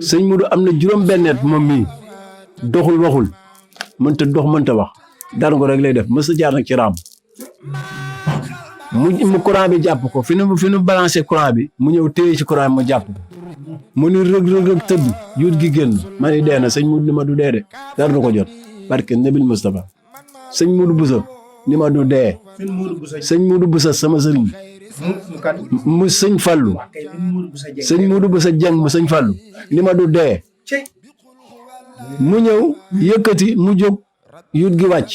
sëñ Modou am na juróom-bennet moom mii doxul waxul mënta dox mënta wax daan ko rek lay def mës a jaar nag ci raam mu courant bi jàpp ko fi nu balancé courant bi mu ñëw téye ci courant bi mu jàpp ko mu ni rëg tëdd yuut gi génn ma ni dee na sëñ Modou ni ma du dee de dara du ko jot barke Nabil Moustapha sëñ Modou Boussa ni ma du dee sëñ Modou Boussa sama sëriñ mu sëñ Fallou sëñ Modou Boussa Dieng mu sëñ Fallou ni ma du dee mu ñëw yëkkati mu jóg yuut gi wàcc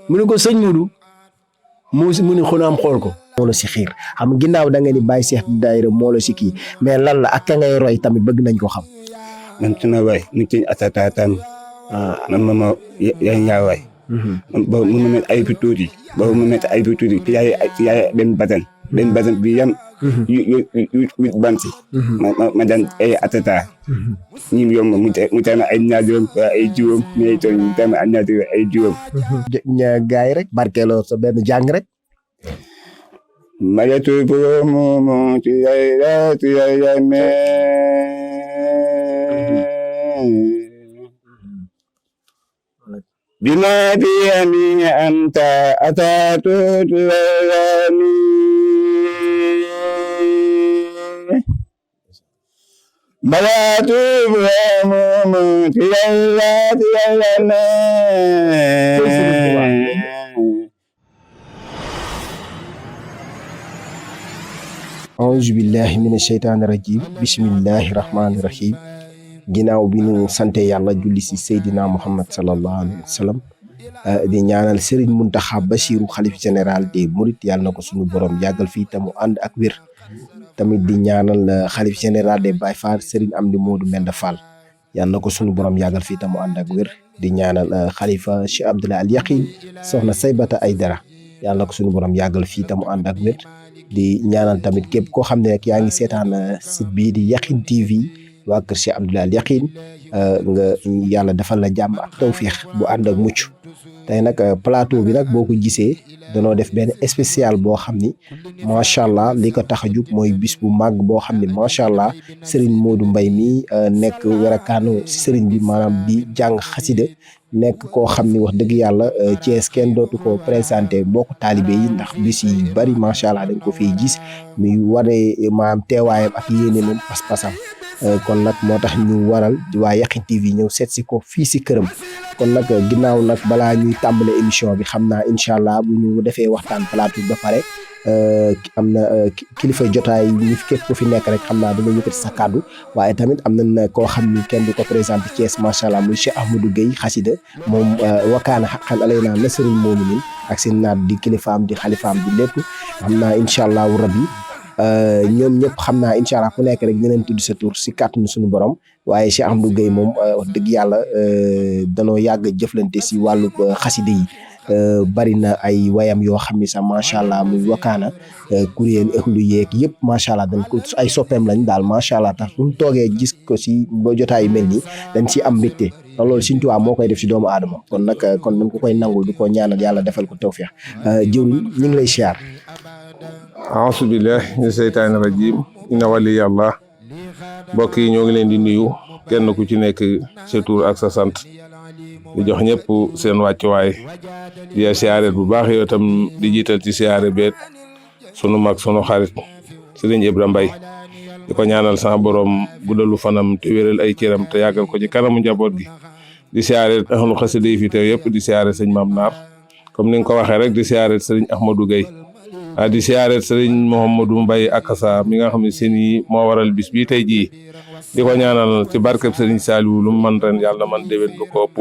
mu ne ko sëñ Modou mu ni xunaam xool ko moo la si xiir xam ginnaaw da nga ni Baye Cheikh daayira moo la si kii mais lan la ak ka ngay roy tamit bëgg nañ ko xam man tuna way ni ci atatatam man mama ya way ba mu met ay tuuti ba mu met ay tuuti yaay ben badan bi yam yu banti ma dan ay atata ñi yom mu tama ay ñaajoom ay juróom mais to ñu tama ay ñaajoom ay juróom gaay rek barkeeloo sa benn jàng rek Maya tu mo ti ya me bima bi ami anta atatu mi Maya tu mo ti ya me auzu billahi mina sheytaani rajim bismillahi rahmaani rahim ginnaaw bi nu sante yàlla julli si Seydina Muhammad sallallahu alayhi wa sallam di ñaanal Serigne Mountakha Bassirou xalif général des Mourides yàlla na ko suñu borom yàggal fii te mu ànd ak wér tamit di ñaanal xalif général des Baye Fall Serigne Amdi Modou Mbenda Fall yàlla na ko suñu borom yàggal fii te mu ànd ak wér di ñaanal xalifa Cheikh Abdoulaye Al Yaqin soxna Saybata Aydara yàlla na ko suñu borom yàggal fii te mu ànd ak wér di ñaanal tamit képp koo xam ne rek yaa ngi seetaan site bii di Yakhine TV waa kër Cheikh Abdoulaye Al Yaqin nga yàlla defal la jàmm ak tawféex bu ànd ak mucc tey nag plateau bi nag boo ko gisee danoo def benn spécial boo xam ni macha allah li ko tax a jug mooy bis bu màgg boo xam ni macha allah Serigne Modou Mbaye mi nekk werakaanu si Serigne bi maanaam di jàng xasida nekk koo xam ni wax dëgg yàlla Thiès kenn dootu ko présenté mbokku taalibe yi ndax bis yi bari macha allah dañ ko fiy gis muy wane maanaam teewaayam ak yéene moom pas-pasam kon nag moo tax ñu waral waa Yakhine TV ñëw seet si ko fii si këram kon nag ginnaaw nag balaa ñuy tàmbale émission bi xam naa incha allah bu ñu defee waxtaan plateau ba pare am na kilifa jotaay ñu képp ku fi nekk rek xam naa dina yëkkati sa kàddu waaye tamit am nañ koo xam ni kenn du ko présenté Thiès macha allah muy Cheikh Ahmadou Gueye xasida moom wakaana xaqan alaynaa nasrul mu'minin ak seen naat di kilifaam di xalifaam di lépp xam naa incha allahu rabbi ñoom ñëpp xam naa incha allah ku nekk rek dinañ tudd sa tur si kàttanu suñu borom waaye Cheikh Ahmadou Gueye moom wax dëgg yàlla danoo yàgg jëflante si wàllu xasida yi bari na ay wayam yoo xam ni sax macha allah muy wakaana kuréel ëxlu yeeg yëpp macha allah dañ ko ay soppeem lañ daal macha allah tax bu ñu toogee gis ko si ba jotaay yu mel nii dañ si am mbégte te loolu Sëriñ Tuubaa moo koy def si doomu aadama kon nag kon dañ ko koy nangul di ko ñaanal yàlla defal ko tawfeex jëwriñ ñu ngi lay siyaar. auzu billahi mina seytaani rajim inna waliyallah mbokk yi ñoo ngi leen di nuyu kenn ku ci nekk sa tur ak sa sant di jox ñëpp seen wàccuwaay di siyaare bu baax yow tam di jiital ci siyaare beet sunu mag sunu xarit Serigne Ibra Mbaye di ko ñaanal sama borom guddalu fanam te wéral ay cëram te yàggal ko ci kanamu njaboot gi di siyaare ahlu xasida yi fi teew yëpp di siyaare sëñ Maam Naar comme ni nga ko waxee rek di siyaare Serigne Ahmadou Gueye di siyaare Serigne Mouhamadou Mbaye Akassa mi nga xam ne seen yi moo waral bis bii tey jii di ko ñaanal ci barkeb Serigne Saliou lu mu man ren yàlla man déwén lu ko ëpp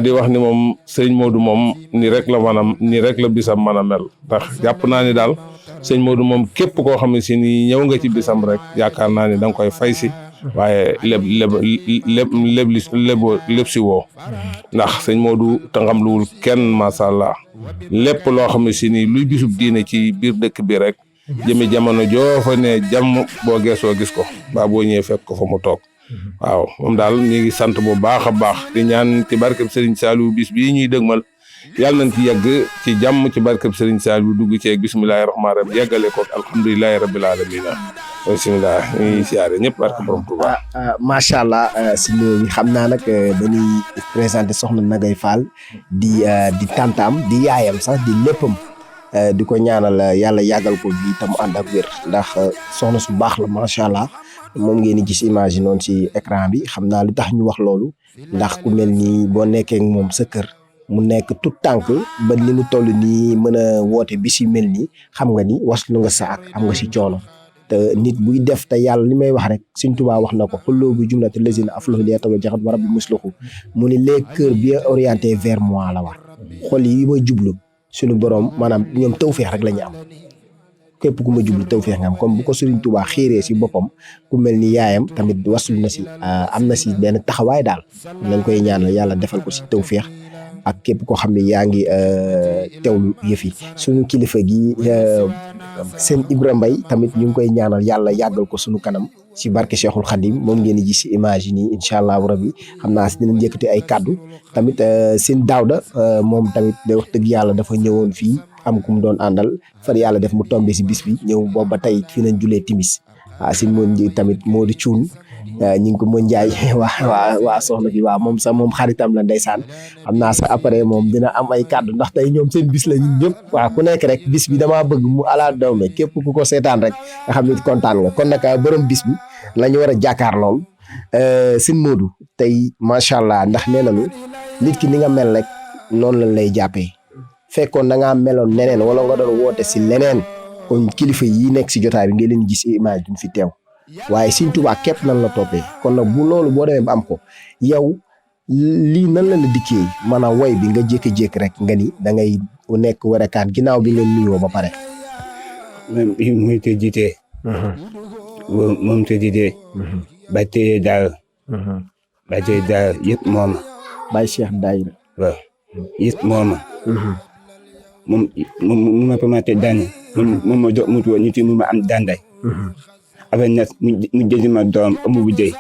di wax ni moom Serigne Modou moom ni rek la ni rek la bisam mën a mel ndax jàpp naa ni daal sëñ Modou moom képp koo xam ne si ni ñëw nga ci bisam rek yaakaar naa ni da nga koy fay si waaye lépp si woo ndax sëñ Modou tangam luwul kenn macha allah lépp loo xam ne si ni luy bisub diine ci biir dëkk bi rek jëmi jamono joo fa ne jàmm boo geesoo gis ko baa boo ñëwee fekk ko fa mu toog waaw moom daal ñu ngi sant bu baax a baax di ñaan ci barkeb Serigne Saliou bis bii ñuy dëgmal yàlla nañ ci yegg ci jàmm ci barkeb Serigne Saliou dugg ci bismillahi rahmaani rahim yeggale ko alhamdulillahi rabbil alamin bisimilah ñu ngi siyaare ñëpp barke borom Tuuba. macha allah si loolu bi xam naa nag dañuy présenté soxna Nagay Fall di tantaam di yaayam sax di léppam di ko ñaanal yàlla yàggal ko bi tam ànd ak wér ndax soxna su baax la macha allah moom ngeen di gis image noonu si écran bi xam naa lu tax ñu wax loolu ndax ku mel ni boo nekkee moom sa kër mu nekk tout tànk ba li mu toll nii mën a woote bi si mel nii xam nga ni waslu nga sa ak am nga si coono. te nit buy def te yàlla li may wax rek Sëñ Tuubaa wax na ko xulloo bu jumlati lazina aflahu li yatawa jaxat wa rabbi muslahu mu ni les cœurs bien orientés vers moi la war xol yi ma jublu suñu borom maanaam ñoom tawfeex rek la ñu am képp ku ma jublu tawfeex nga am comme bu ko Sëriñ Tuubaa xiiree si boppam ku mel ni yaayam tamit waslu na si am na si benn taxawaay daal nañ koy ñaanal yàlla defal ko si tawfeex ak képp koo xam ne yaa ngi teewlu yëf yi suñu kilifa gi seen Ibra Mbay tamit ñu ngi koy ñaanal yàlla yàggal ko suñu kanam si barke Cheikhul Khadim moom ngeen di gis si image yi nii incha allahu rabi xam naa si dinañ yëkkati ay kàddu tamit seen Daawda moom tamit wax dëgg yàlla dafa ñëwoon fii am ku mu doon àndal far yàlla def mu tombé si bis bi ñëw boobu ba tey fii nañ julee timis si moom tamit moo di cuun ñu ngi ko mën njaay waa soxna fi waaw moom sax moom xaritam la ndeysaan xam naa sax après moom dina am ay kàddu ndax tey ñoom seen bis la ñun ñëpp waaw ku nekk rek bis bi damaa bëgg mu ala dawme képp ku ko seetaan rek nga xam ne kontaan nga kon nag borom bis bi la ñu war a jàkkaar lool sëñ Modou tey macha allah ndax nee nañu nit ki ni nga mel rek noonu lañ lay jàppee fekkoon da ngaa meloon neneen wala nga doon woote si leneen kon kilifa yi nekk si jotaay bi nga leen gis image duñ fi teew waaye Sëñ Tuubaa képp nan la toppee kon nag bu loolu boo demee ba am ko yow lii nan la dikkee maanaam woy bi nga jékki-jékki rek nga ni da ngay nekk warakaan ginnaaw bi nga nuyoo ba pare. même bi muy te jiitee. moom te jiitee. ba tey daal. ba tey daal yëpp moom. Baye Cheikh Daïra. waaw yëpp moom. moom ma pamate daan moom ma jox mutuwa ñu ci mu ma am danday. avec nag mu jëli ma doom amu bu jëy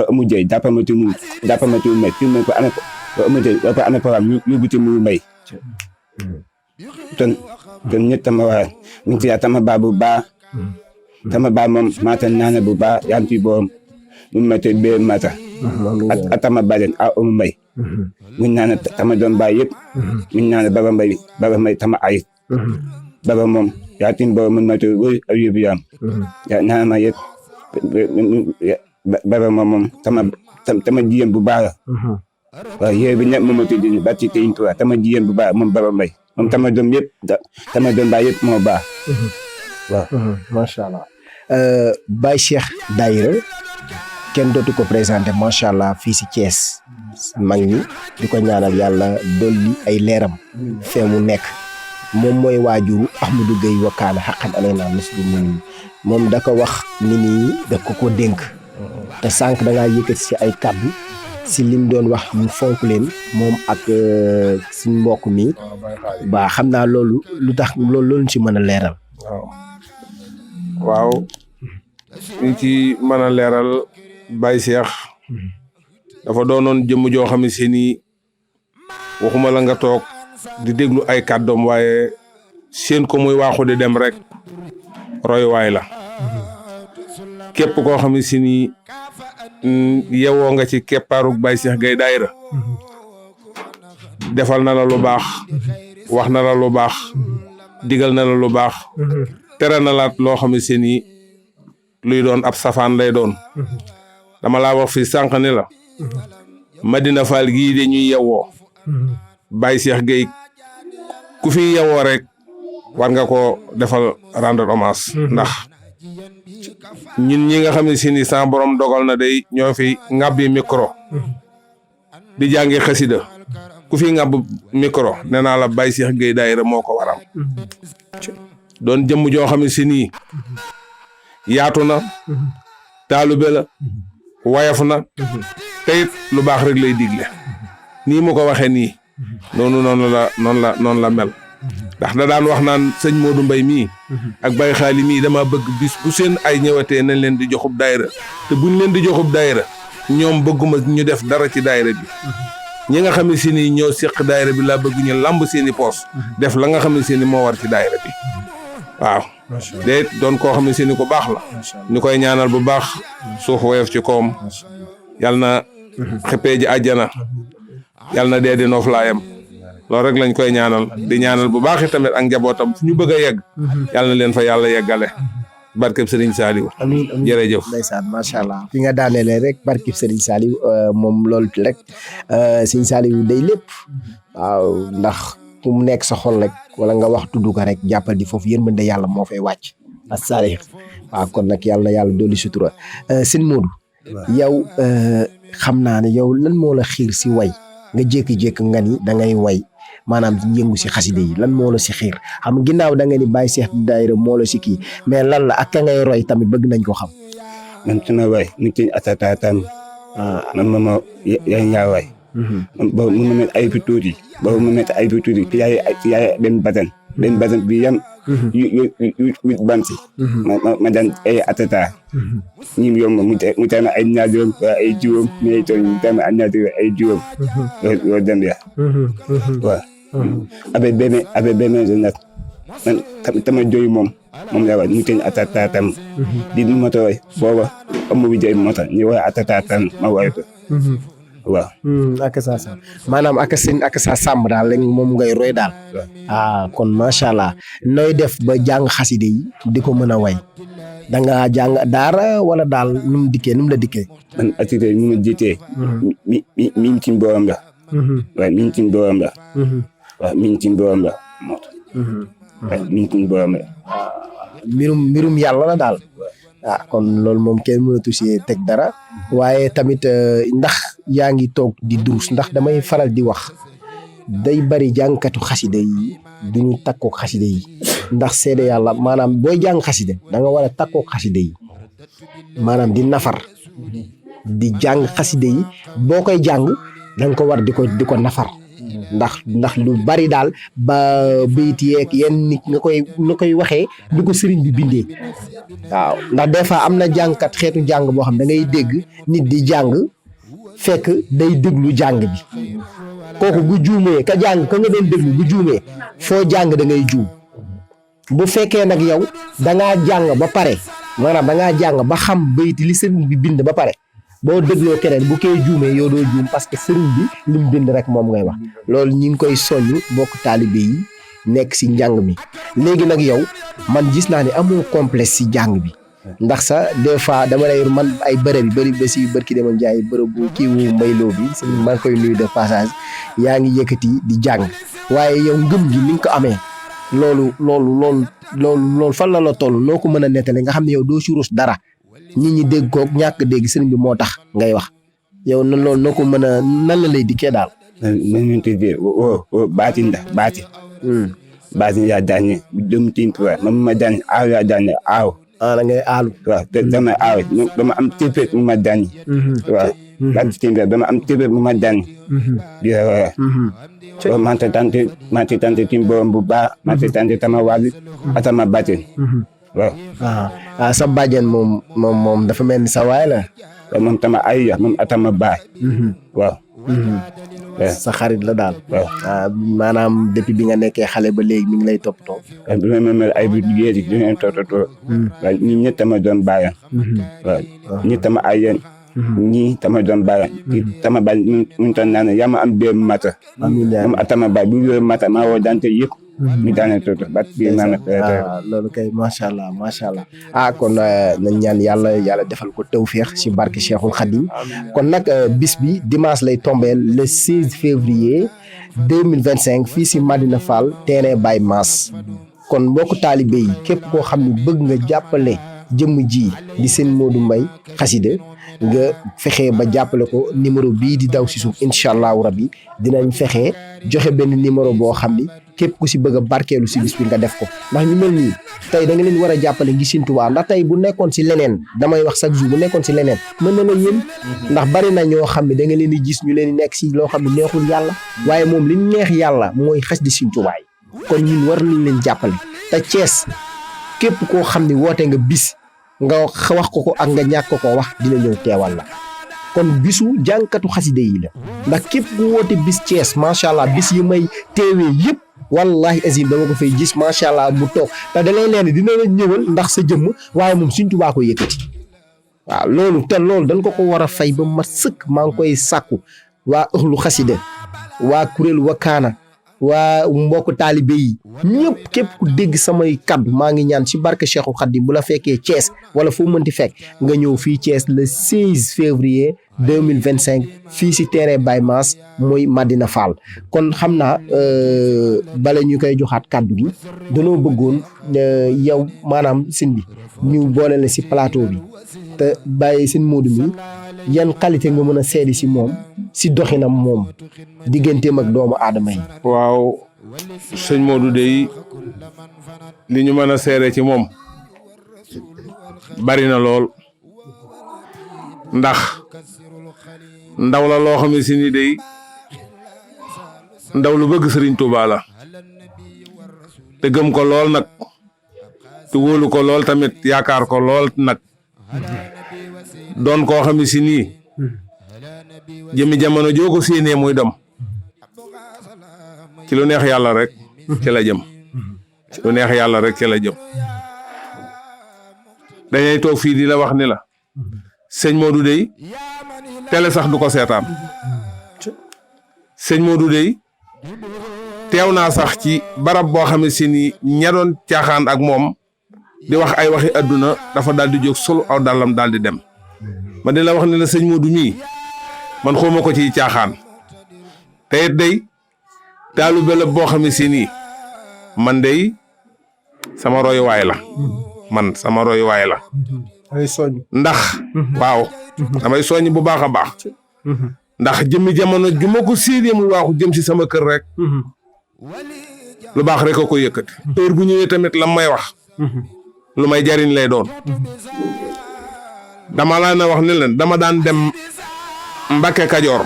amu jëy dàppamatu mu may fi mu ko amee amu jëy ba amee programme ñu buti mu may ton ñett tama waa mu ci tama baa bu baa tama baa moom mata naana bu baa yam ci boom mu mate bee mata ak tama balen a amu may mu naana tama doom baa yëpp mu naana baba may tama ay baba moom yaa tin boobu man ma tudd wóy ak yóbbu yaam. yaa naa ma yëpp baba moom tama jigéen bu baax la. waaw yooyu bi ñëpp moom ma tudd ba ci Sëñ Tuubaa tama jigéen bu baax moom baba mbay moom tama doom yëpp tama doom baa yëpp moo baax. waaw. macha allah. Baye Cheikh Daïra kenn dootu ko présenté macha allah fii si Thiès mag ñi di ko ñaanal yàlla dolli ay leeram fee mu nekk. moom mooy waajuru Ahmadou Gueye wakkaana xaqan alay naa nasru moom da ko wax ni nii da ko dénk te sànq da ngaa yëkkati si ay kàddu si lim doon wax mu fonk leen moom ak suñ mbokk mi ba xam naa loolu lu tax loolu ci mën a leeral. waaw ñu ci mën a leeral Baye Cheikh dafa doonoon jëmm joo xam ne si nii waxuma la nga toog di déglu ay kàddoom waaye seen ko muy waaxu di dem rek royuwaay la képp koo xam ne si ni yewoo nga ci keppaarug Baye Cheikh Gaye Daïra defal na la lu baax wax na la lu baax digal na la lu baax tere na la loo xam ne si ni luy doon ab safaan lay doon dama laa wax fii sànq ni la Madina Fall gii de ñuy yewoo Baye Cheikh Gaye ku fi yewoo rek war nga ko defal rendre hommage ndax ñun ñi nga xam ne si ni sa borom dogal na day ñoo fi ŋàbbi micro di jàngi xasida ku fi ŋàbb micro nee naa la Baye Cheikh Gaye Daïra moo ko waral doon jëmm joo xam ne si nii yaatu na taalube la wayaf na te it lu baax rek lay digle nii mu ko waxee nii noonu la mel ndax da daan wax naan sëñ Modou Mbaye mii ak Baye Xaali mii dama bëgg bis bu seen ay ñëwatee nañ leen di joxub daayira te buñ leen di joxub daayira ñoom bëgguma ñu def dara ci daayira bi ñi nga xam ne si ni ñoo seq daayira bi laa bëgg ñu lamb seeni poos def la nga xam ne si ni moo war ci daayira bi waaw de doon koo xam ne si ni ko baax la ñu koy ñaanal bu baax suuf woyof ci koom yal na xippee ji àjjana yal na dee di nooflaayam loolu rek lañ koy ñaanal di ñaanal bu baax tamit ak njabootam fu ñu bëgg a yegg yal na leen fa yàlla yeggale barkeb Serigne Saliou. amiin jërëjëf ndeysaan macha allah fi nga daanelee rek barkeb Serigne Saliou moom loolu rek Serigne Saliou day lépp waaw ndax ku mu nekk sa xol rek wala nga wax tudd ko rek jàppal di foofu yërmande yàlla moo fay wàcc as Saliou waaw kon nag yàlla na yàlla dolli sutura sëñ Modou yow xam naa ne yow lan moo la xiir si way nga jékki-jékki nga ni da ngay way maanaam yëngu si xaside yi lan moo la si xiir xam ginnaaw da nga ni Baye Cheikh daayira moo la si kii mais lan la ak ka ngay roy tamit bëgg nañ ko xam. man tuna way ni ci atatatam man mama ya way ba mu met ay fi tuuti ba mu met ay fi tuuti yaay benn batan bi yam yu banti ma dan ay atata ñim yom mu tane ay ñaajoom ay juróom mais to ñu tane ay ñaajoom ay juróom yo dem ya wa abe beme nat man tama joy moom la way ñu teñ atata tam di ma to way booba amu bi jey mota ñu way atata tam ma way ko waaw ak sa maanaam ak sa sàmm daal léegi moom ngay roy daal kon macha allah nooy def ba jàng xaside yi di ko mën a way da nga jàng daara wala daal nu mu la dikkee man atité ñu ma jiitee mi ci borom la waaw mi ci borom la waaw mi ci borom la moo tax mi ci borom la mbirum yàlla la daal kon loolu moom kenn mënatu si teg dara waaye tamit ndax yaa ngi toog di durus ndax damay faral di wax day bari jàngkatu xaside yi duñu takkook xaside yi ndax seede yàlla maanaam booy jàng xaside da nga war a takkook xaside yi maanaam di nafar di jàng xaside yi boo koy jàng da nga ko war di ko nafar ndax lu bari daal ba bayit yeeg yenn nit nga koy waxee du ko sëriñ bi bindee waaw ndax des fois am na jàngkat xeetu jàng boo xam da ngay dégg nit di jàng fekk day déglu jàng bi kooku bu juumee ka nga doon déglu bu juumee foo jàng da ngay juum bu fekkee nag yow dangaa jàng ba pare maanaam dangaa jàng ba xam bayit li sëriñ bi bind ba pare boo dégloo keneen bu koy juumee yow doo juum parce que sëriñ bi lim bind rek moom ngay wax loolu ñi ngi koy soññ bokk taalibe yi nekk si njàng mi léegi nag yow man gis naa ne amoo complexe si jàng bi ndax sa des fois dama lay man ay bërëb yi bëri ba si bërki dama jaay bërëb bu kii wu mbayloo bi si maa ngi koy nuyu de passage yaa ngi yëkkati di jàng waaye yow ngëm gi ni nga ko amee loolu fan la toll noo ko mën a nettale nga xam ne yow doo si ruus dara nit ñi dégg koog ñàkk dégg sëriñ bi moo tax ngay wax yow na loolu noo ko mën a nan la lay dikkee daal. man tuddee baatin yaa daane dem tin pour ma daan aaw yaa daane aaw. Da ngay aalu. waaw te dama aaw dama am téeméer mu ma daan. waaw laaj téeméer dama am téeméer mu ma daan. di waaw man te tante tim borom bu baax man te tante tama wàllu atama baatin. waaw sa bàjjen moom dafa mel ni sa waay la. waaw moom tama ay moom atama baay. waaw. sa xarit la daal. waaw maanaam depuis bi nga nekkee xale ba léegi mi ngi lay toppatoo. bi ma mel ay bi liggéey di leen toppatoo. waaw ñii ñett tama doon bàyyam. waaw ñii tama ay yéen. ñii tama doon bàyyam. tama baay mu toon naan yaa ma am bee mata. moom atama baay bu yore mata maa woo dante yëpp. mi daane toto bat bi maanaam. loolu kay macha allah kon nañ ñaan yàlla defal ko tawféex si barke Cheikhul Khadim kon nag bis bi dimanche lay tombeel le 16 février 2025 fii si Madina Fall terrain Baye Mass kon mbokku taalibe yi képp koo xam ne bëgg nga jàppale jëmm ji di seen Modou Mbaye xasida nga fexe ba jàppale ko numéro bii di daw si suuf incha allahu rabbi dinañ fexe joxe benn numéro boo xam ni képp ku si bëgg a barkeelu si bis bi nga def ko ndax ñu mel nii tey da nga leen war a jàppale ngi Sëriñ Tuubaa ndax tey bu nekkoon si leneen damay wax chaque jour bu nekkoon si leneen mën na la yéen ndax bari na ñoo xam ne da nga leen di gis ñu leen di nekk si loo xam ne neexul yàlla waaye moom li neex yàlla mooy xas di Sëriñ Tuubaa kon ñun war nañ leen jàppale te Thiès képp koo xam ne woote nga bis nga wax ko ak nga ñàkk ko wax dina ñëw teewal la kon bisu jànkatu xaside yi la ndax képp ku woote bis Thiès macha allah bis yi may teewee yëpp wallahi azim dama ko fay gis macha allah mu toog te da lay leen dina la ñëwal ndax sa jëmm waaye moom Sëñ Tuubaa ko yëkkati waaw loolu dañ ko war a fay ba mat sëkk maa ngi koy sàkku waa ëxlu xasida waa kuréel Wakana waa mbokk taalibe yi ñëpp képp ku dégg samay kaddu maa ngi ñaan ci barke Cheikhul Khadim bu la fekkee Thiès wala foo mënti fekk nga ñëw fii Thiès le 16 février 2025 fii ci terrain Baye Mass mooy Madina Fall kon xam naa bala ñu koy joxaat kaddu gi danoo bëggoon yow maanaam sin bi ñu boole la ci plateau bi te bàyyi seen Modou mi yan qualité nga mën a seedi ci moom ci doxinam moom digganteem ak doomu aadama yi. waaw sëñ Modou dey li ñu mën a seere ci moom bari na lool ndax ndaw la loo xam ne si ni dey ndaw lu bëgg Sëriñ Tuubaa la te gëm ko lool nag te wóolu ko lool tamit yaakaar ko lool nag doon koo xam ne si nii jëmi jamono joo ko séenee muy dem ci lu neex yàlla rek ci la jëm ci lu neex yàlla rek ci la jëm dañuy toog fii di la wax ni la sëñ Modou dey télé sax du ko seetaan sëñ Modou dey teew naa sax ci barab boo xam ne si ni ña doon caaxaan ak moom di wax ay waxi adduna dafa daal di jóg solo aw dàllam daal di dem ma di la wax ne la sëñ Modou mii man xawma ko ci caaxaan te it day taalibe la boo xam ne si nii man day sama royuwaay la man sama royuwaay la ndax waaw damay soññ bu baax a baax ndax jëmmi jamono ju ma ko séenee muy waaxu jëm si sama kër rek lu baax rek a ko yëkkati heure bu ñëwee tamit la may wax lu may jariñ lay doon dama laa na wax ne leen dama daan dem Mbàkke Kajoor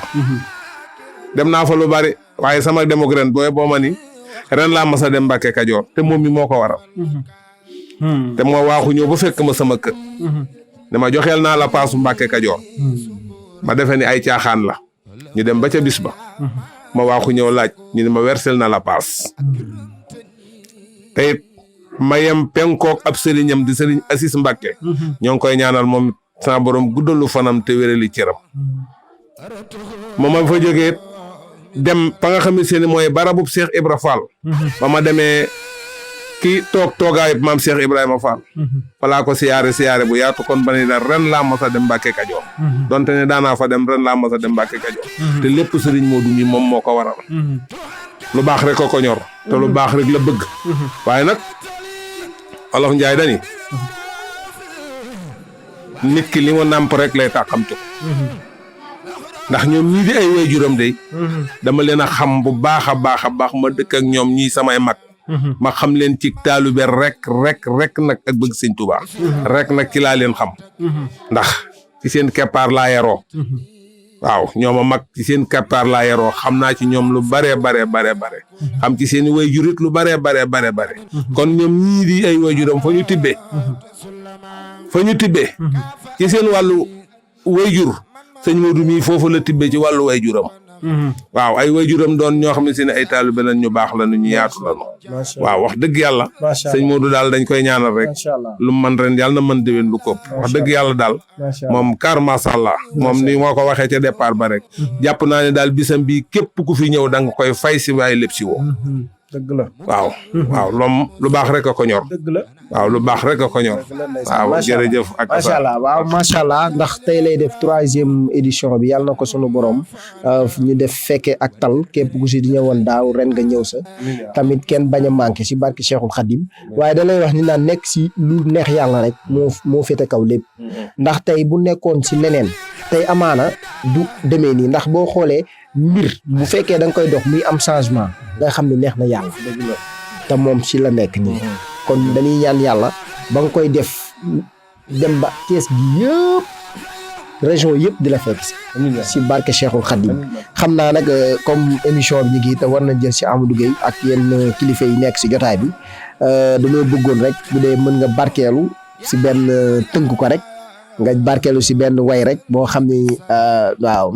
dem naa fa lu bari waaye sama demok ren boo ma ni ren laa mas a dem Mbàkke Kajoor te moom mi moo ko waral te moo waaxu ñëw ba fekk ma sama kër dama joxeel naa la paasu Mbàkke Kajoor ma defe ni ay caaxaan la ñu dem ba ca bis ba ma waaxu ñëw laaj ñu ne ma wersel na la paas te it ma yem penkook ab sëriñam di sëriñ Asis Mbàkke ñoo ngi koy ñaanal moom sama borom guddalu fanam te wérali cëram moom ma fa jógee dem pa nga xam ne seeni mooy barabub Cheikh Ibra Fall ba ma demee ki toogaay maam Cheikh Ibrahima Fall falaa ko siyaare bu yaatu kon ba ne da ren laa mos a dem Mbàkke Kajoor donte ne daanaa fa dem ren laa mos a dem Mbàkke Kajoor te lépp sëriñ Modou mi moom moo ko waral lu baax rek ko ñor te lu baax rek la bëgg waaye nag Olof Njaay dani nit ki li mu nàmp rek lay tàqamtu ndax ñoom ñii di ay waajuram day dama leen a xam bu baax a baax a baax ma dëkk ak ñoom ñii samay mag ma xam leen ci taalibe rek nag ak bëgg Sëñ Tuubaa rek nag ci laa leen xam ndax ci seen keppaar laa yaroo waaw ñoom a mag ci seen keppaar laa yaroo xam naa ci ñoom lu bare xam ci seen waajurit lu bare kon ñoom ñii di ay waajuram fa ñu tibbee ci seen wàllu waajur sëñ Modou mii foofu la tibbee ci wàllu waajuram waaw ay waajuram doon ñoo xam ne si ne ay taalibe lañ ñu baax la ñu yaatu la waaw wax dëgg yàlla sëñ Modou daal dañ koy ñaanal rek lu man ren yàlla na mën déwén lu ko wax dëgg yàlla daal moom car masha Allah moom ni moo ko waxee ca départ ba rek jàpp naa ne daal bisam bii képp ku fi ñëw da nga koy fay si waaye lépp si woo dëgg la waaw loom lu baax rek a ko ñor dëgg la waaw lu baax rek a ko ñor waaw jërëjëf ak macha allah waaw macha allah ndax tey lay def 3e édition bi yàlla na ko sunu borom ñu def fekke ak tal képp ku si di ñëwoon daaw ren nga ñëw sa tamit kenn bañ a manqué si barke Cheikhul Khadim waaye da lay wax ni naan nekk si lu neex yàlla rek moo féete kaw lépp ndax tey bu nekkoon si leneen tey amaana du demee nii ndax boo xoolee mbir bu fekkee da nga koy dox muy am changement nga xam ne neex na yàlla te moom si la nekk nii kon dañuy ñaan yàlla ba nga koy def dem ba Thiès gi yëpp région yëpp di la fekk si barke Cheikhul Khadim xam naa nag comme émission bi ñu ngi te war na jël si Amadou Gueye ak yenn kilifa yi nekk si jotaay bi dañoo bëggoon rek bu dee mën nga barkeelu si benn tënk ko rek nga barkeelu si benn way rek boo xam ni waaw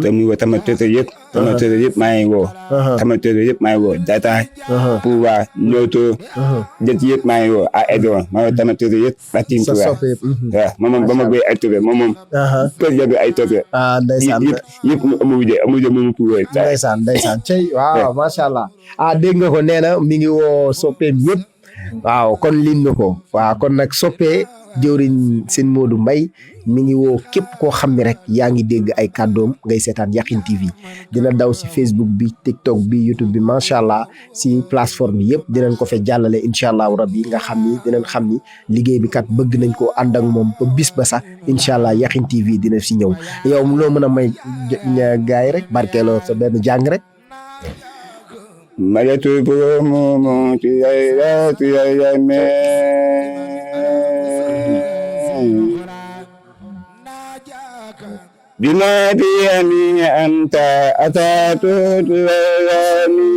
te muy woo sama tëte yëpp maa ngi woo sama tëte yëpp maa ngi woo Data Pouba Loto jët yëpp maa ngi woo a Edouard maa ngi sama tëte yëpp batim sa Pouba soppe yëpp waaw moom ba ma bëgg ay tope moom kër jabi ay tope ndeysaan yëpp amuj moomu Pouba ndeysaan cey waaw macha allah dégg nga ko nee na mi ngi woo soppeem yëpp waaw kon lim na ko waaw kon nag soppee jëwriñ seen Modou Mbaye mi ngi woo képp koo xam ne rek yaa ngi dégg ay kàddoom ngay seetaan Yakhine TV dina daw si Facebook bi TikTok bi YouTube bi macha allah si plateforme yëpp dinañ ko fe jàllale incha allahu rabbi nga xam ni dinañ xam ni liggéey bi kat bëgg nañ koo ànd ak moom ba bis ba sax incha allah Yakhine TV dina si ñëw yow loo mën a may gars yi rek barkeeloo sa benn jàng rek. Malatu promo tuyaya me bima biyami anta atatu tuyami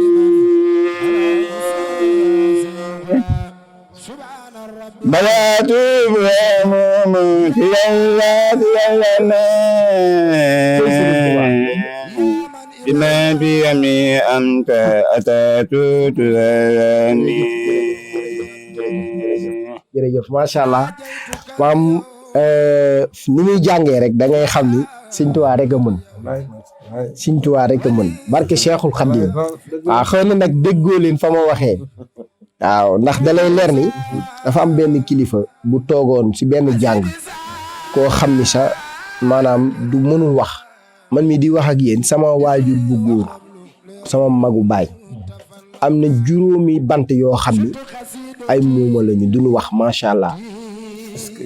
Malatu promo tuyaya me bima biyami anta atatu tuyami jërëjëf macha allah maam ni muy jàngee rek da ngay xam ni Sëñ Tuubaa rek a mën Sëñ Tuubaa rek a mën barke Cheikhul Khadim waaw xëy na nag déggoo leen fa ma waxee waaw ndax da lay leer ni dafa am benn kilifa bu toogoon si benn jàng koo xam ni sa maanaam du mënul wax man mi di wax ak yéen sama waajur bu góor sama magu baay am na juróomi bant yoo xam ni ay muuma lañu duñu wax macha allah parce que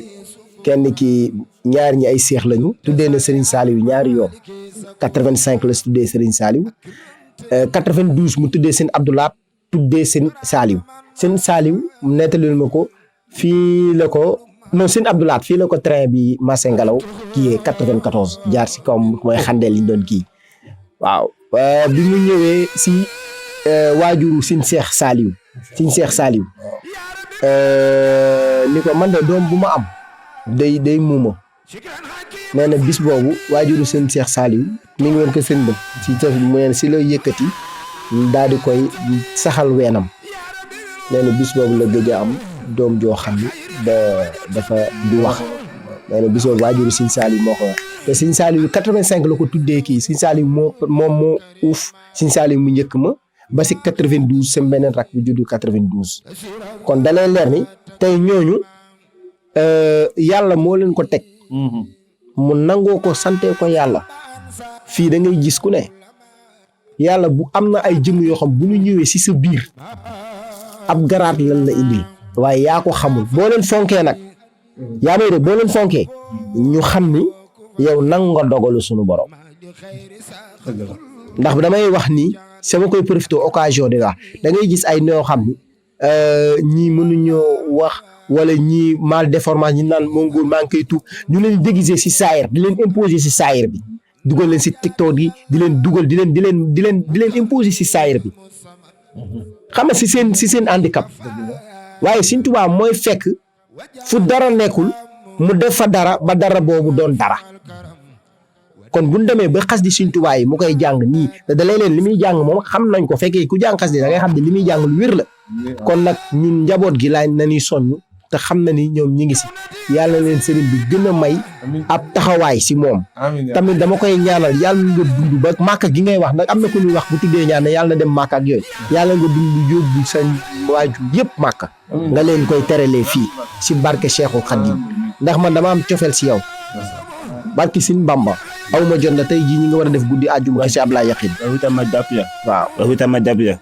kenn ki ñaar ñi ay seex lañu tuddee na Serigne Saliou ñaari yoon 85 la tuddee Serigne Saliou 92 mu tuddee seen Abdoulaat tuddee seen Saliou nettali ma ko fii la ko non seen Abdoulaat fii la ko train bi Massé Ngalaw kii 94 jaar si kawam mooy xandeel liñ doon kii waaw bi mu ñëwee si waajuru seen Seex Saliou ni ko man de doom bu ma am day muuma nee na bis boobu waajuru seen Seex Saliou mi ngi woon ko seen bët si la yëkkati daal di koy saxal weenam nee na bis boobu la gëj a am doom joo xam ni dafa di wax nee na bis boobu waajuru seen Saliou moo ko wax te seen Saliou 85 la ko tuddee kii seen Saliou moom moo uuf seen Saliou mu njëkk ma ba si 92 seen beneen rak bu juddu 92 kon da lay leer ni tey ñooñu yàlla moo leen ko teg mu nangoo ko sante ko yàlla fii da ngay gis ku ne yàlla bu am na ay jëmm yoo xam bu ñu ñëwee si sa biir ab garaat lan la indil waaye yaa ko xamul boo leen fonkee nag yaa may de boo leen fonkee ñu xam ni yow nangu nga dogalu suñu borom ndax damay wax ni sama koy profité occasion de wax da ngay gis ay ñoo xam ni ñii mënuñoo wax wala ñii mal déformation ñi naan moom góor maa ngi koy tuub ñu leen déguiser si saayir di leen imposer si saayir bi dugal leen si TikTok yi di leen dugal di leen imposer si saayir bi xam nga si seen handicap waaye Sëñ Tuubaa mooy fekk fu dara nekkul mu def fa dara ba dara boobu doon dara kon bu ñu demee ba xas di Sëñ Tuubaa yi mu koy jàng nii da lay leen li muy jàng moom xam nañ ko fekkee ku jàng xas di da ngay xam ne li muy jàng lu wér la kon nag ñun njaboot gi laaj nañuy soññ te xam na ni ñoom ñi ngi si yàlla leen sëriñ bi gën a may ab taxawaay si moom tamit dama koy ñaanal yàlla nga dund ba màkk gi ngay wax nag am na ku ñuy wax bu tuddee ñaan ne yàlla na dem màkk ak yooyu yàlla nga dund yóbbu sa waajur yëpp màkk nga leen koy terelee fii si barke Cheikhul Khadim ndax man dama am cofeel si yow barke Sëñ Bamba aw ma jot na tey jii ñi nga war a def guddi àjjuma si Ablaye Yakhine wahutama dapya waaw wahutama dapya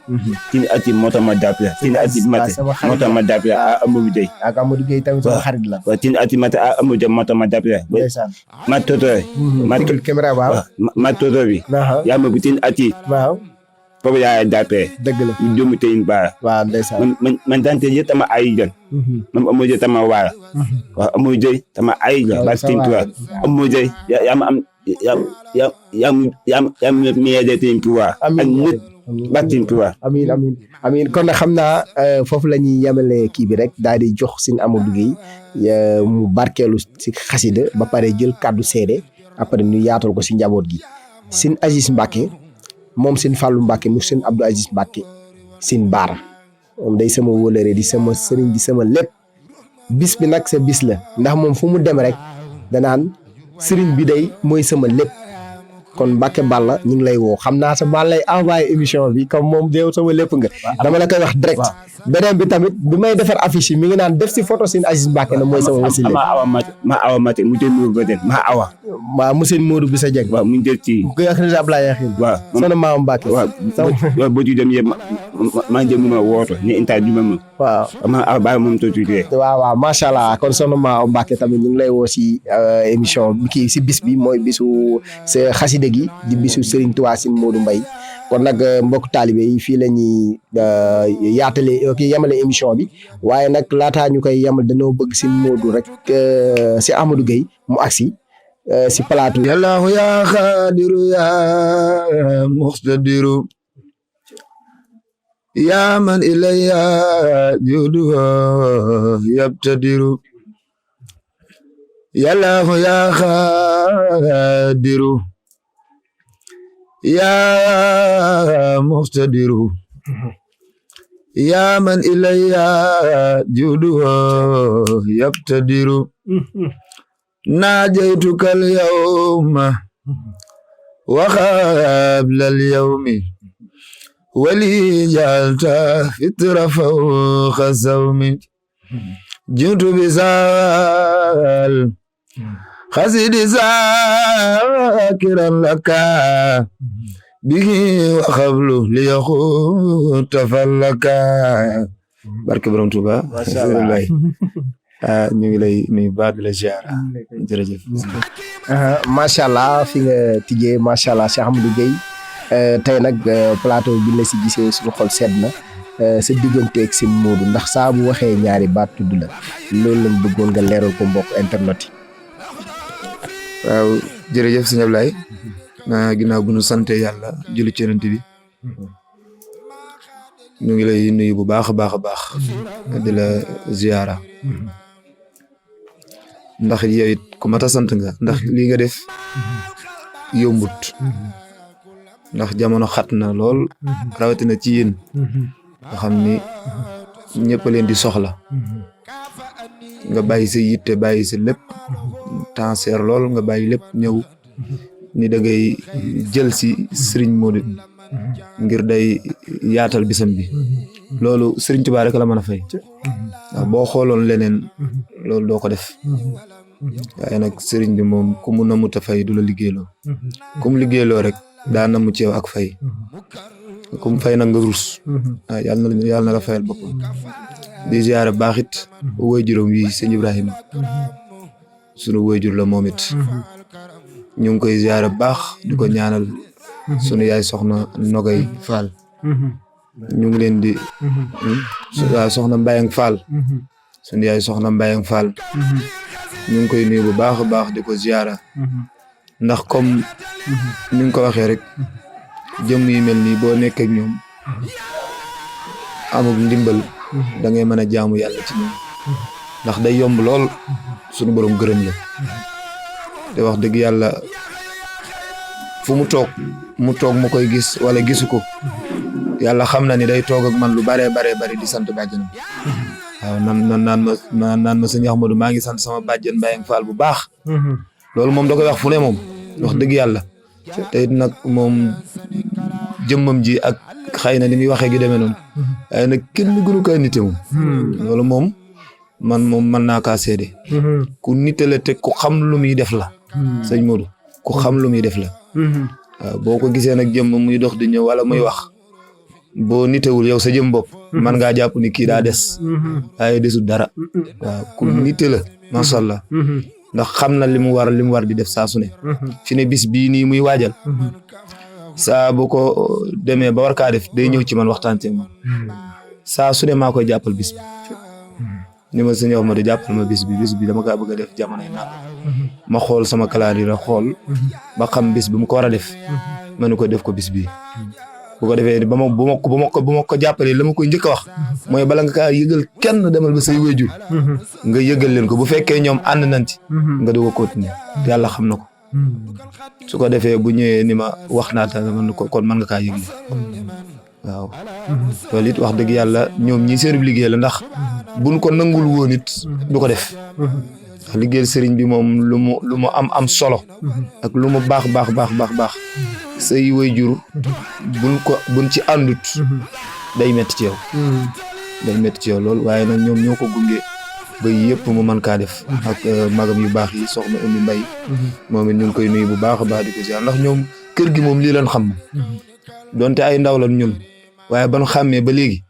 tini ati motama dapya tini ati mate motama dapya a Amadou Gueye ak Amadou Gueye tamit sama xarit la wa tini ati mate a Amadou motama dapya ndeysaan mat toto caméra waaw mat toto bi yama bi tini ati waaw foofu yaa dapé dëgg la ñu jëm teyin ba waaw ndeysaan man dante yetama ay jon mam Amadou tama wala wa Amadou Gueye tama ay jon ba tin tuwa Amadou Gueye yama am yam meede tin tuwa ak nit ba tin tuwa amiin kon nag xam naa foofu la ñuy yemale kii bi rek daal di jox Sëñ Amadou Gueye mu barkeelu si xasida ba pare jël kàddu seede après ñu yaatal ko si njaboot gi Sine Aziz Mbacke moom Sine Fallou Mbacke mu Sine Abdou Aziz Mbacke Sine Baara moom day sama wóolare di sama sëriñ di sama lépp bis bi nag sa bis la ndax moom fu mu dem rek danaan sëriñ bi day mooy sama lépp kon Mbacke Balla ñu ngi lay woo xam naa sa maa lay envoyé émission bi comme moom yow sama lépp nga dama la koy wax direct beneen bi tamit bi may defar affiche yi mi ngi naan def si photo Sine Aziz Mbacke na mooy sama wasila ma awa mate mu jël Modou Badel ma awa waaw monsieur Modou bi sa jeg waaw mu jël ci koy ak rëdd Ablaye Yaxin waaw sono maam Mbacke waaw boo ci dem yëpp ma jël mu ma wooto ni inta ju ma waaw ma awa bàyyi moom to tuuti waaw macha allah kon sono maam Mbacke tamit ñu ngi lay woo si émission bi kii si bis bi mooy bisu sa xaside gi di bisu Serigne Touba Sine Modou Mbaye kon nag mbokk taalibe yi fii la ñuy yaatale kii yemale émission bi waaye nag laataa ñu koy yemal dañoo bëgg Sine Modou rek si Amadou Gueye mu agsi si plateau yallahu ya khadiru ya muqtadiru ya man ilayya judu yabtadiru yallahu ya khadiru ya muqtadiru ya man ilayya judu yabtadiru ناجيتك اليوم وقبل اليوم ولي جعلت فطر فوق الزوم جئت بزال خزيد ذاكرا لك به وقبل ليخوت فلك بارك برام توبا ما شاء الله ñu ngi lay nuyu baax di la ziar jërëjëf. macha allah fi nga tijjee macha allah Cheikh Amadou Gueye tey nag plateau bi la si gisee suñu xol sedd na sa digganteeg Sine Modou ndax saa bu waxee ñaari baat tudd la loolu lañ bëggoon nga leeral ko mbokk internet yi. waaw jërëjëf sëñ Ablaye ginnaaw bu ñu sant yàlla julli ci Yonent bi ñu ngi lay nuyu bu baax a baax a baax di la ziara. ndax yow it ku mat a sant nga ndax lii nga def yombut ndax jamono xat na lool rawatina ci yéen nga xam ni ñëpp leen di soxla nga bàyyi sa yitte bàyyi sa lépp temps lool nga bàyyi lépp ñëw ni da ngay jël si Serigne Modou ngir day yaatal bisam bi loolu Serigne Touba rek la mën a fay waaw boo xooloon leneen loolu doo ko def waaye nag Serigne bi moom ku mu namut a fay du la liggéeyloo ku mu liggéeyloo rek daa namu ci yow ak fay ku mu fay nag nga rus waaw yàlla na la fayal boppam di ziare baax it waajuram wi sëñ Ibrahima sunu waajur la moom it ñu ngi koy ziare baax di ko ñaanal sunu yaay soxna Nogay Fall ñu ngi leen di waaw soxna Mbayang Fall sunu yaay soxna Mbayang Fall ñu ngi koy nuyu bu baax a baax di ko ziara ndax comme ni nga ko waxee rek jëm yi mel nii boo nekk ak ñoom amul ndimbal da ngay mën a jaamu yàlla ci ñoom ndax day yomb lool sunu borom gërëm la te wax dëgg yàlla fu mu toog ma koy gis wala gisu ko yàlla xam na ni day toog ak man lu bare di sant bàjjenam waaw naan ma sëñ Ahmadou maa ngi sant sama bàjjen Mbayang Fall bu baax loolu moom da koy wax fu ne moom wax dëgg yàlla te it nag moom jëmmam ji ak xëy na ni muy waxee gi demee noonu waaye nag kenn gënu ko nite moom loolu moom man mën naa kaa seede ku nite la te ku xam lu muy def la sëñ Modou ku xam lu muy def la waaw boo ko gisee nag jëmm muy dox di ñëw wala muy wax boo nitewul yow sa jëm bopp man ngaa jàpp ni kii daa des waaye desul dara waaw ku nite la macha allah ndax xam na li mu war di def saa su ne fi ne bis bii nii muy waajal saa bu ko demee ba war kaa def day ñëw ci man waxtaan ci moom saa su ne maa koy jàppal bis bi ni ma sëñ wax ma di jàppal ma bis bi dama kaa bëgg a def jamonoy naa ma xool sama calendrier xool ba xam bis bi mu ko war a def ma ne ko def ko bis bi bu ko defee ba ma ko jàppalee la ma koy njëkk a wax mooy bala nga kaa yëgal kenn demal ba say wéjur nga yëgal leen ko bu fekkee ñoom ànd nañ ci nga doog a continuer yàlla xam na ko su ko defee bu ñëwee ni ma wax naa ta man ko kon mën nga kaa yëgle waaw loolu it wax dëgg yàlla ñoom ñii seenub liggéey la ndax buñ ko nangul woon it du ko def ndax liggéeyal sëriñ bi moom lu mu am solo ak lu mu baax say waajur buñ ci àndut day metti ci yow lool waaye nag ñoom ñoo ko gunge ba yëpp mu mën kaa def ak magam yu baax yi soxna Oumy Mbaye moom it ñu ngi koy nuyu bu baax a baax di ko ziar ndax ñoom kër gi moom lii lan xam donte ay ndaw lan ñun waaye ban xàmmee ba léegi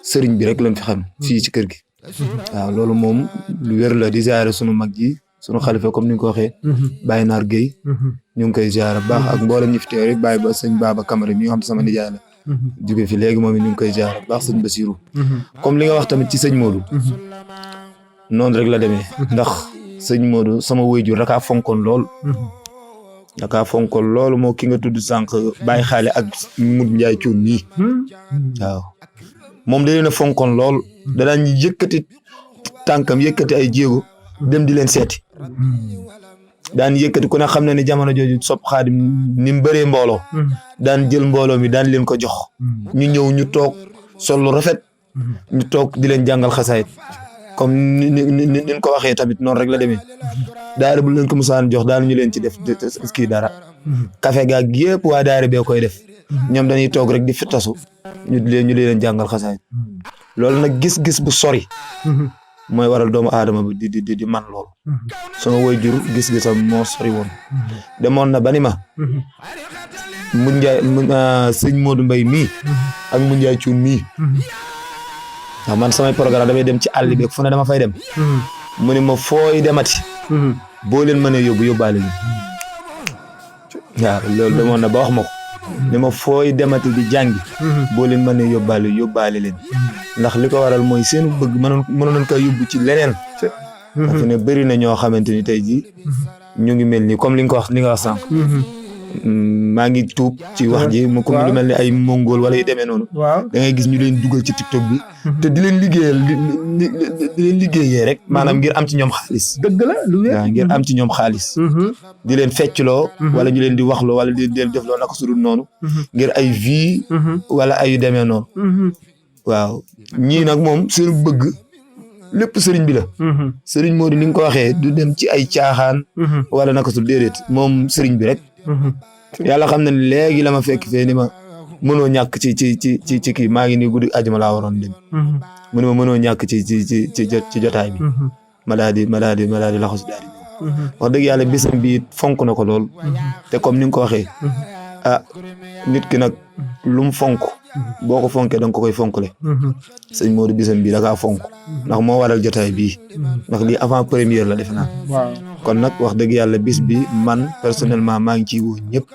sëriñ bi rek lañ fi xam fii ci kër gi waaw loolu moom lu wér la di ziare sunu mag ji sunu xalifa comme ni nga ko waxee Baye Naar Guèye ñu ngi koy ziare baax ak mboolem ñi fi teew rek bàyyi ba sëñ Baba Camara mi nga xam sama nijaay la jóge fi léegi moom it ñu ngi koy ziare baax sëñ Basirou comme li nga wax tamit ci sëñ Modou noonu rek la demee ndax sëñ Modou sama waajur dakaa fonkoon lool moo ki nga tudd sànq Baye Xaale ak Mud Njaay Cuun nii waaw moom da leen a fonkoon lool da daan yëkkati tànkam yëkkati ay jéego dem di leen seeti daan yëkkati ku ne xam na ne jamono jooju sopp Xaadim ni mu bëree mbooloo daan jël mbooloo mi daan leen ko jox ñu ñëw ñu toog sol lu rafet ñu toog di leen jàngal xasaayit comme ni ko waxee tamit noonu rek la demee daara bu leen ko musaan jox daan ñu leen ci def kii dara café gaag yëpp waa daara bee koy def ñoom dañuy toog rek di fittasu ñu leen jàngal xasaayit loolu nag gis-gis bu sori mooy waral doomu aadama bi di man loolu sama waajur gis-gisam moo sori woon demoon na ba ni ma mu njaay sëñ Modou Mbaye mii ak mu njaay cuun mii ndax man samay programme damay dem ci àll bi fu ne dama fay dem mu ne ma fooy demati boo leen mënee yóbbaale leen waaw loolu demoon na ba wax ma ko ni ma fooy demati di jàngi boo leen mënee yóbbaale leen ndax li ko waral mooy seen bëgg mënoon nañ ko yóbbu ci leneen dafa ne bëri na ñoo xamante ni tey jii ñu ngi mel ni comme li nga wax sànq maa ngi tuub ci wax ji mu comme lu mel ni ay mongol wala yu demee noonu da ngay gis ñu leen dugal ci TikTok bi te di leen liggéeyee rek maanaam ngir am ci ñoom xaalis dëgg la lu wér waaw ngir am ci ñoom xaalis di leen feccloo wala ñu leen di waxloo wala di leen defloo naka sudul noonu ngir ay vie wala ay yu demee noonu waaw ñii nag moom seen bëgg lépp sëriñ bi la sëriñ Modou ni nga ko waxee du dem ci ay caaxaan wala naka sudul déedéet moom sëriñ bi rek yàlla xam na ne léegi la ma fekk fee ni ma mënoo ñàkk ci kii maa ngi nii guddi àjjuma laa waroon dem mu ne ma mënoo ñàkk ci jotaay bi ma daal di laxasu daal di ñëw wax dëgg yàlla bisam bi fonk na ko lool te comme ni nga ko waxee nit ki nag lu mu fonk boo ko fonkee danga ko koy fonkle sëñ Modou bisam bi da kaa fonk ndax moo waral jotaay bii ndax lii avant première la defe naa kon nag wax dëgg yàlla bis bi man personnellement maa ngi ciy woo ñëpp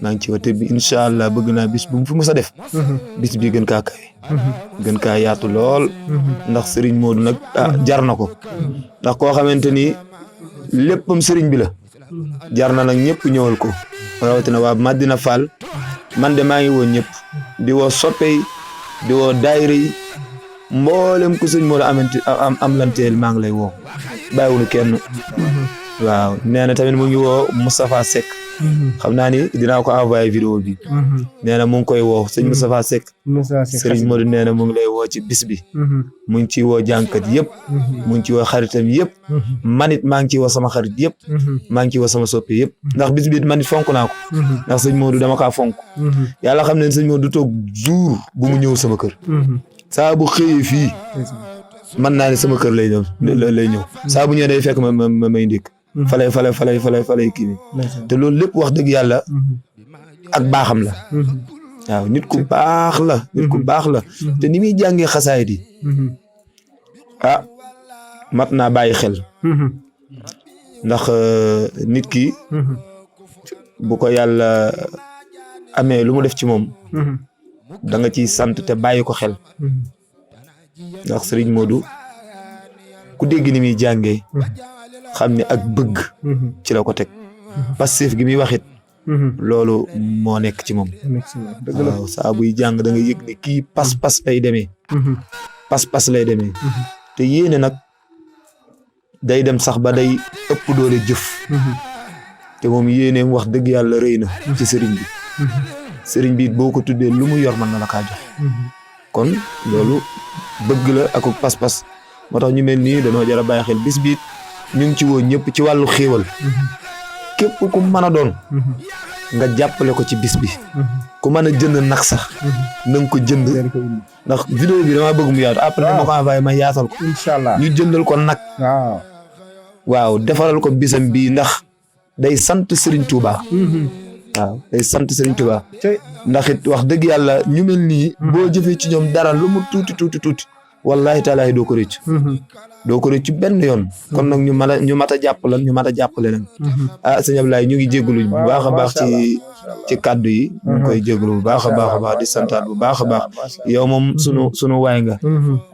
maa ngi ci woo te bi incha allah bëgg naa bis bu mu fi mës a def bis bi gën kaa kawe gën kaa yaatu lool ndax Serigne Modou nag jar na ko ndax koo xamante ni léppam Serigne bi la jar na nag ñëpp ñëwal ko rawatina waa Madina Fall man de maa ngi woo ñëpp di woo soppe yi di woo daayira yi mboolem ku sëñ Modou am lanteel maa ngi lay woo bàyyiwunu kenn waaw nee na tamit mu ngi woo Moustapha Seck xam naa ni dinaa ko envoyé vidéo bi nee na mu ngi koy woo sëñ Moustapha Seck Serigne Modou nee na mu ngi lay woo ci bis bi mu ngi ciy woo jànkat yëpp mu ngi ci woo xaritam yëpp manit maa ngi ciy woo sama xarit yëpp maa ngi ciy woo sama soppe yëpp ndax bis bi manit fonk naa ko ndax sëñ Modou dama kaa fonk yàlla xam ne sëñ Modou du toog jour bu mu ñëw sama kër saa bu xëyee fii man naa ne sama kër lay ñëw saa bu ñëwee day fekk ma may ndékk falay kii bi te loolu lépp wax dëgg yàlla ak baaxam la waaw nit ku baax la te ni muy jàngee xasaayid yi mat naa bàyyi xel ndax nit ki bu ko yàlla amee lu mu def ci moom da nga ciy sant te bàyyi ko xel ndax Serigne Modou ku dégg ni muy jàngee xam ne ak bëgg ci la ko teg passif gi muy waxit loolu moo nekk ci moom waaw saa buy jàng da nga yëg ne kii pas-pas lay demee pas-pas lay demee te yéene nag day dem sax ba day ëpp doole jëf te moom yéeneem wax dëgg yàlla rëy na ci sëriñ bi sëriñ bi it boo ko tuddee lu mu yor mën na la kaa jox kon loolu bëgg la ak pas-pas moo tax ñu mel nii dañoo jar a bàyyi xel bis biit ñu ngi ci woo ñëpp ci wàllu xéewal képp ku mën a doon nga jàppale ko ci bis bi ku mën a jënd nag sax na nga ko jënd ndax vidéo bi damaa bëgg mu yaatu après ma ko envoyé ma yaatal ko inshallah ñu jëndal ko nag waaw defaral ko bisam bii ndax day sant Serigne Touba waaw day sant Serigne Touba ndax it wax dëgg yàlla ñu mel nii boo jëfee ci ñoom dara lu mu tuuti wallahi taala doo ko rëcc doo ko rëcc benn yoon kon nag ñu mat a jàppale leen sëñ Ablaye ñu ngi jégalu bu baax a baax ci kàddu yi ñu ngi koy jégalu bu baax a baax di santaat bu baax a baax yow moom sunu waay nga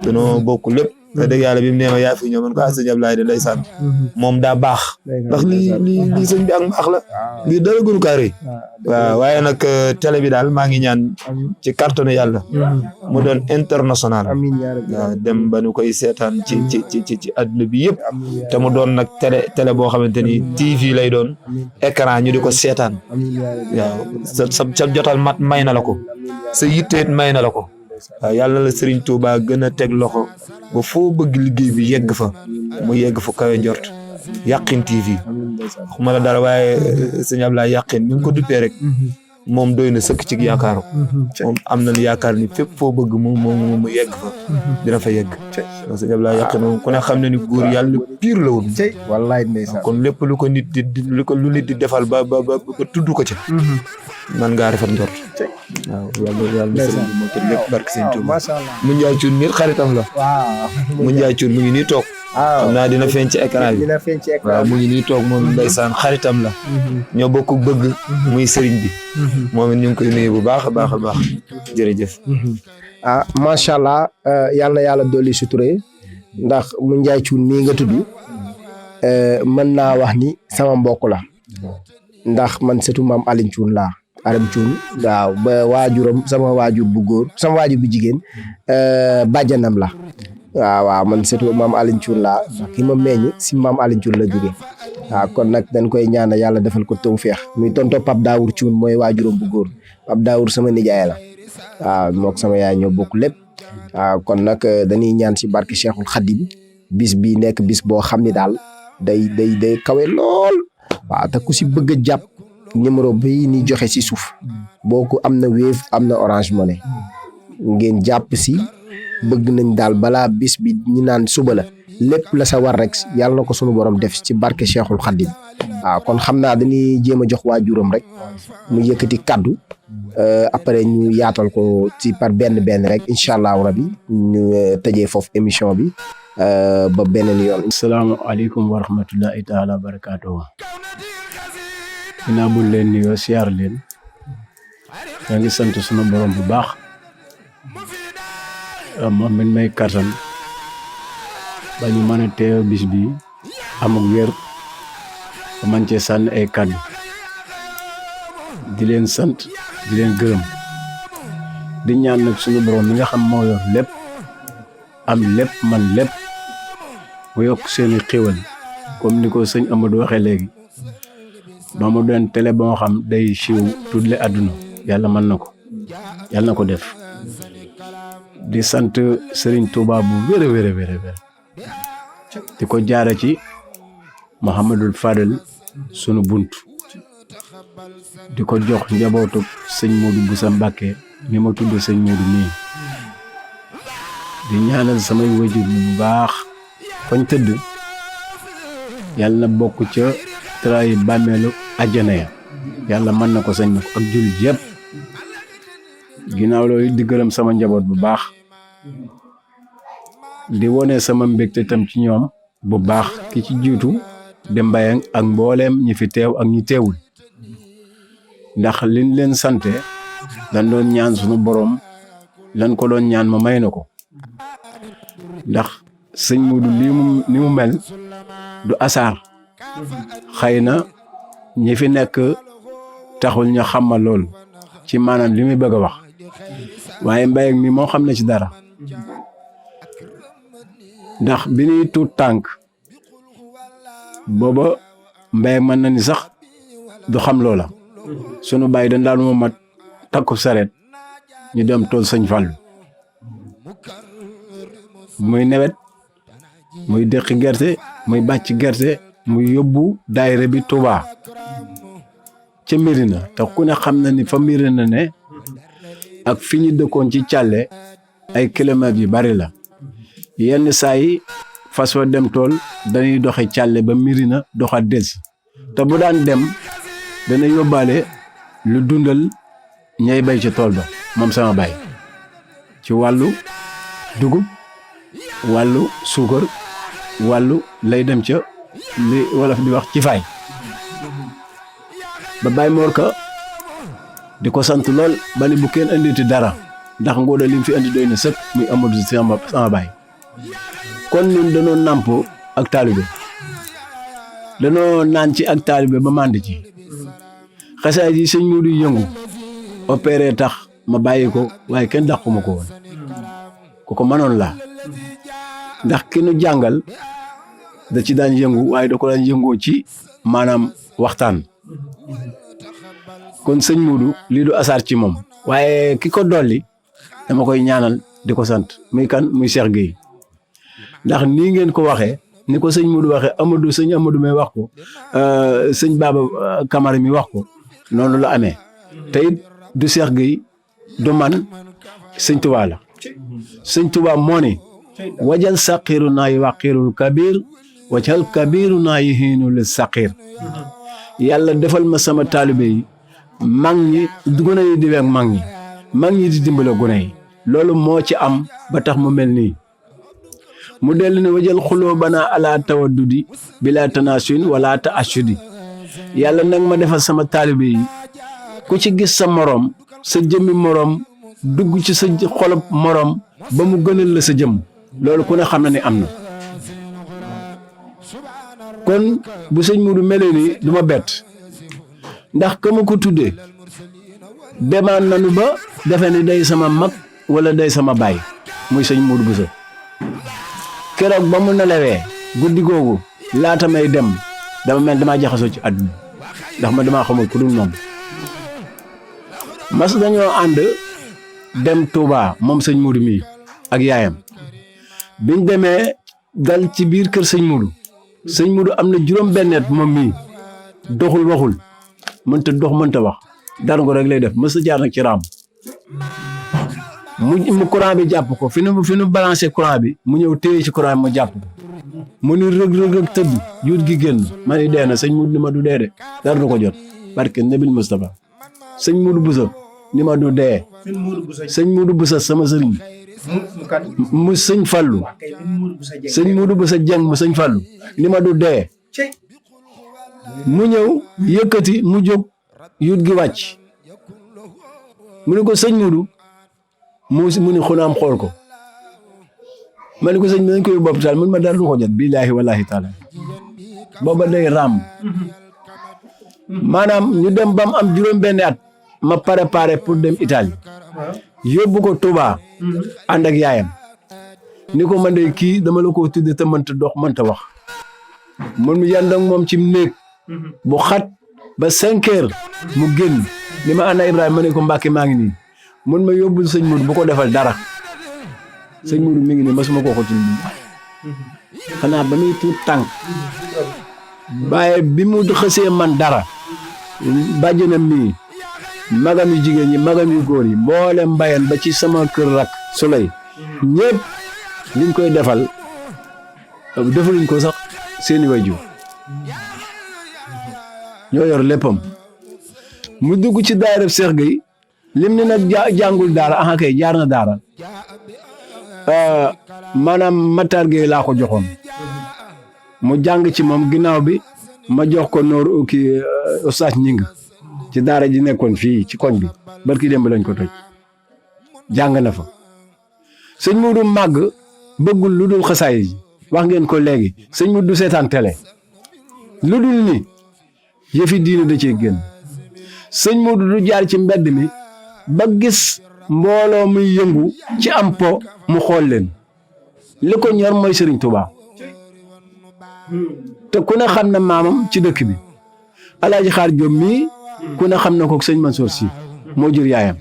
danoo bokk lépp te dëgg yàlla bi mu nee ma yaa fi ñëw man ko sëñ Ablaye de ndeysaan moom daa baax ndax lii sëñ bi ak mbaax la lii dara gënu kaa rëy waaw waaye nag télé bi daal maa ngi ñaan ci carton yàlla mu doon international waaw dem ba nu koy seetaan ci àdduna bi yëpp te mu doon nag télé boo xamante ni TV lay doon écran ñu di ko seetaan waaw sa jotal mat may na la ko sa yitteet may na la ko waaw yàlla la Serigne Touba gën a teg loxo ba foo bëgg liggéey bi yegg fa mu yegg fa kawe njort Yaqin TV xuma la dara waaye sëñ Ablaye Yaqin mi ngi ko duppee rek moom doy na sëkk ci yaakaaru moom am nañu yaakaar ni fépp foo bëgg mu yegg fa dina fa yegg sëñ Ablaye Yaqin moom ku ne xam ne ni góor yàlla pire la woon wallaay ndeysaan kon lépp lu ko nit di defal ba tudd ko ci man ngaa rafet njort waaw yàlla sëñ bi moo tëdd lépp barke sëñ Touba mu njaay cuun nit xaritam la mu njaay cuun mu ngi nii toog xam naa dina feeñ ci écran bi waaw mu ngi nii toog moom ndeysaan xaritam la ñoo bokk bëgg muy sëriñ bi moom it ñu ngi koy nuyu bu baax a baax jërëjëf macha allah yal na yàlla dolli suturé ndax mu njaay cuun mii nga tudd mën naa wax ni sama mbokk la ndax man sëtu maam Alioune Cuun laa Aram Cuun waaw ba waajuram sama waajur bu góor sama waajur bu jigéen bàjjanam la waaw man sëtu maam Alioune Cuun laa ki ma meññ si maam Alioune Cuun la jóge waaw kon nag dañ koy ñaanal yàlla defal ko tawfeex muy tonto Pape Daour Cuun mooy waajuram bu góor Pape Daour sama nijaay la waaw mook sama yaay ñoo bokk lépp waaw kon nag dañuy ñaan si barke Cheikhul Khadim bis bi nekk bis boo xam ni daal day kawe lool waaw te ku si bëgg a jàpp numéro bi ni joxe si suuf boo ko am na Wave am na Orange Money ngeen jàpp si bëgg nañ daal balaa bis bi ñu naan suba la lépp la sa war rek yàlla na ko sunu borom def ci barke Cheikhul Khadim waaw kon xam naa dañuy jéem a jox waajuram rek mu yëkkati kaddu après ñu yaatal ko ci par benn rek incha allahu rabi ñu tëjee foofu émission bi ba beneen yoon. asalaamaaleykum wa rahmatullahi taala wa barakaatuhu. ginnaaw bu leen nuyoo siyaar leen yaa ngi sant sunu borom bu baax moom mi may kattan ba ñu mën a teew bis bi amuk wér ba man cee sànni ay kàddu di leen sant di leen gërëm di ñaan nag sunu borom mi nga xam moo yor lépp am lépp man lépp mu yokk seeni xéwal comme ni ko sëñ Amadou waxee léegi ba mu doon télé ba nga xam day siiw tudle àdduna yàlla mën na ko yàlla na ko def di sant Serigne Touba bu wér a wér di ko jaare ci Mouhamadul Fadel sunu bunt di ko jox njabootu sëñ Modou Boussa Mbacké ni ma tudd sëñ Modou nii di ñaanal samay wajur bu baax fañ tëdd yàlla na bokk ca tray bàmmeelu àjjana ya yàlla mën na ko sañ na ko ak jullit yëpp ginnaaw loolu di gërëm sama njaboot bu baax di wone sama mbégte tam ci ñoom bu baax ki ci jiitu di Mbayang ak mbooleem ñi fi teew ak ñi teewul ndax liñ leen sante dañ doon ñaan sunu borom lan ko doon ñaan ma may na ko ndax sëñ Modou ni mu mel du asaar xëy na ñi fi nekk taxul ñu xamal loolu ci maanaam li muy bëgg a wax waaye Mbayang mi moo xam ne ci dara ndax bi ñuy tuut tànk booba Mbayang mën na ni sax du xam loola sunu bàyyi dañ daan moo mat takku sareet ñu dem tool sëñ Fallu muy nawet muy deqi gerte muy bàcc gerte muy yóbbu daayira bi Touba ca Mérina te ku ne xam na ni fa Mérina ne ak fi ñu dëkkoon ci càlle ay kilomètres yu bari la yenn saa yi fas wa dem tool dañuy doxe càlle ba Mérina doxa des te bu daan dem dana yóbbaale lu dundal ñay bay ci tool ba moom sama baay ci wàllu dugub wàllu suukar wàllu lay dem ca li wolof di wax ci fay ba Baay Moor Ka di ko sant lool ba ni bu kenn anditi dara ndax ngóoda lim fi andi doy na sëkk muy Amadou sama baay kon ñun danoo nàmp ak taalibe danoo naan ci ak taalibe ba màndi ci xasaay yi sëñ Moodu yëngu opéré tax ma bàyyi ko waaye kenn dàquma ko woon ku ko mënoon laa ndax ki nu jàngal da ci daan yëngu waaye da ko daan yëngoo ci maanaam waxtaan kon sëñ Moodu lii du asaar ci moom waaye ki ko dolli dama koy ñaanal di ko sant muy kan muy Cheikh Gueye ndax nii ngeen ko waxee ni ko sëñ Moodu waxee sëñ Amadou may wax ko sëñ Baba Camara mi wax ko noonu la amee te it du Cheikh Gueye du man sëñ Tuubaa la sëñ Tuubaa moo ni wajal saqiiru naa yi waqiirul kabir wajal kabiru naa yi xiinul saqir yàlla defal ma sama taalibe yi mag ñi gune yi di weeg mag ñi di dimbale gune yi loolu moo ci am ba tax mu mel nii mu dellu ne wajal xuloo banaa ala tawaddudi bila tanasuin wala ta ashudi yàlla nag ma defal sama taalibe yi ku ci gis sa morom sa jëmmi morom dugg ci sa xolub morom ba mu gënal la sa jëmm loolu ku ne xam na ni am na kon bu sëñ Moodu melee nii du ma bett ndax ka ma ko tuddee demaan nanu ba defe ni day sama mag wala day sama baay muy sëñ Moodu Bousso keroog ba mu nelawee guddi googu laata may dem dama mel damaa jaxasoo ci àdduna ndax ma damaa xamul ku dul moom mas dañoo ànd dem Touba moom sëñ Moodu mii ak yaayam biñ demee dal ci biir kër sëñ Moodu am na juróom-bennet moom mii doxul waxul mënta dox mënta wax dara ko rek lay def mës a jaar nag ci raam mu courant bi jàpp ko fi nu balancé courant bi mu ñëw téye ci courant bi mu jàpp ko mu ni rëg tëdd yuut gi génn ma ni dee na sëñ Moodu ni ma du dee de dara du ko jot barke Nabil Moustapha sëñ Moodu Bousso ni ma du dee sëñ Moodu Bousso sama sëriñ mu sëñ Fallu sëñ Moodu Bousso jeng mu sëñ Fallu ni ma du dee mu ñëw yëkkati mu jóg yuut gi wàcc mu ne ko sëñ Moodu mu ni xunaam xool ko ma ne ko sëñ bi nañ koy bopp taal mun ma dara du ko jot billaahi wallaahi taala booba day raam maanaam ñu dem ba mu am juróom-benni at ma préparé pour dem Italie yóbbu ko Touba ànd ak yaayam ni ko man de kii dama la ko tudde te mënta dox mënta wax mun mu yànd ak moom ci néeg bu xat ba 5 heures mu génn ni ma ana Ibrahima ma ne ko Mbàkke maa ngi nii mun ma yóbbul sëñ Moodu bu ko defal dara sëñ Moodu mi ngi nii masuma koo xotil xanaa ba muy tuut tànk bàyyi bi mu xësee man dara bàjjenam mii magam yu jigéen ñi magam yu góor yi mboolem mbayan ba ci sama kër rak Suley ñëpp liñ koy defal defaluñ ko sax seeni waajur ñoo yor léppam mu dugg ci daayira Cheikh Gueye lim ni nag jàngul daara aha kay jaar na daara maanaam Matar Gueye laa ko joxoon mu jàng ci moom ginnaaw bi ma jox ko noor kii Oustaz Ñing ci daara ji nekkoon fii ci koñ bi barki démb lañ ko toj jàng na fa sëñ Moodu màgg bëggul lu dul xasaay yi wax ngeen ko léegi sëñ Moodu du seetaan télé lu dul ni yëfi diine da cee génn sëñ Moodu du jaar ci mbedd mi ba gis mbooloo muy yëngu ci am po mu xool leen li ko ñor mooy Sëriñ Tuubaa te ku ne xam na maamam ci dëkk bi Alaaji Xaar Jóob mii ku ne xam na ko sëñ Mansour si moo jur yaayam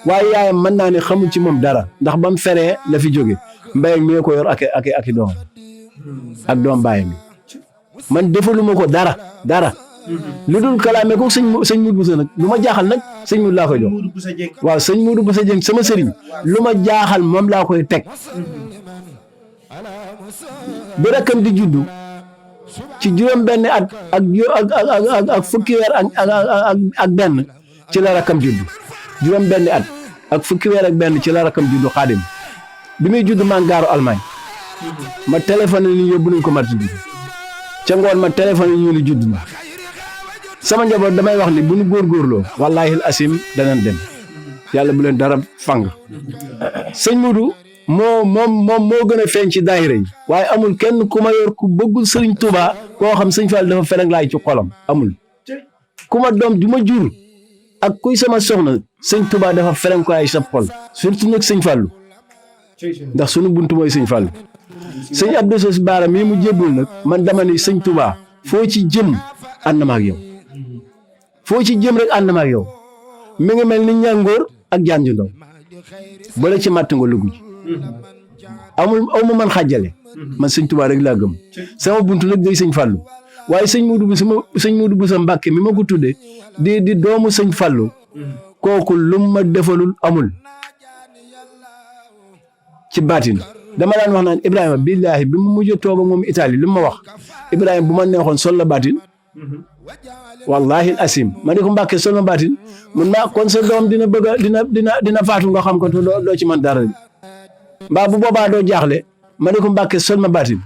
waaye yaayam mën naa ne xamul ci moom dara ndax ba mu feree la fi jóge mbéy mi ko yor ak doom ak doom baayam yi man defaluma ko dara lu dul kalaame ko sëñ Moudou Bousso nag lu ma jaaxal nag sëñ Moudou laa koy jox waaw sëñ Moudou Bousso Dieng sama sëriñ lu ma jaaxal moom laa koy teg bi rakkam di juddu ci juróom benn at ak fukki weer ak benn ci la rakkam juddu juróom benn at ak fukki weer ak benn ci la rakkam juddu Xaadim bi muy juddu maa ngi gaaru Allemagne ma téléphoné ni yóbbu nañ ko maternité ca ngoon ma téléphoné ñu ni judd na sama njaboot damay wax ni bu ñu góorgóorloo wallaahi asim danañ dem yàlla bu leen dara fang sëñ Moudou moo gën a feeñ ci daayira yi waaye amul kenn ku ma yor ku bëggul sëriñ Touba koo xam sëñ Fall dafa fereng laay ci xolam amul ku ma doom ju ma jur ak kuy sama soxna sëñ Touba dafa fereng ko ay sa xol surtout nag sëñ Fallu ndax sunu buntu mooy sëñ Fallu sëñ Abdou Sos Baara mii mu jébbul nag man dama ni sëñ Touba foo ci jëm ànd ma ak yow foo ci jëm rek ànd ma ak yow mi ngi mel ni ñàngoor ak jaan ju ndaw bala ci màtt nga lugu ji aw ma man xàjjale man sëñ Touba rek laa gëm sama buntu nag day sëñ Fallu waaye sëñ Moudou Bousso Mbàkke mi ma ko tuddee di doomu sëñ Fallu kooku lu ma defalul amul ci baatin dama daan wax naan Ibrahima billaahi bi mu mujj toog ak moom Italie lu ma wax Ibrahima bu ma neexoon sol la baatin wallahi asim ma ne ko Mbàkke sol ma baatin mun ma kon sa doom dina bëgg dina faatu nga xam ko te doo ci man dara mbaa bu boobaa doo jaaxle ma ne ko Mbàkke sol ma baatin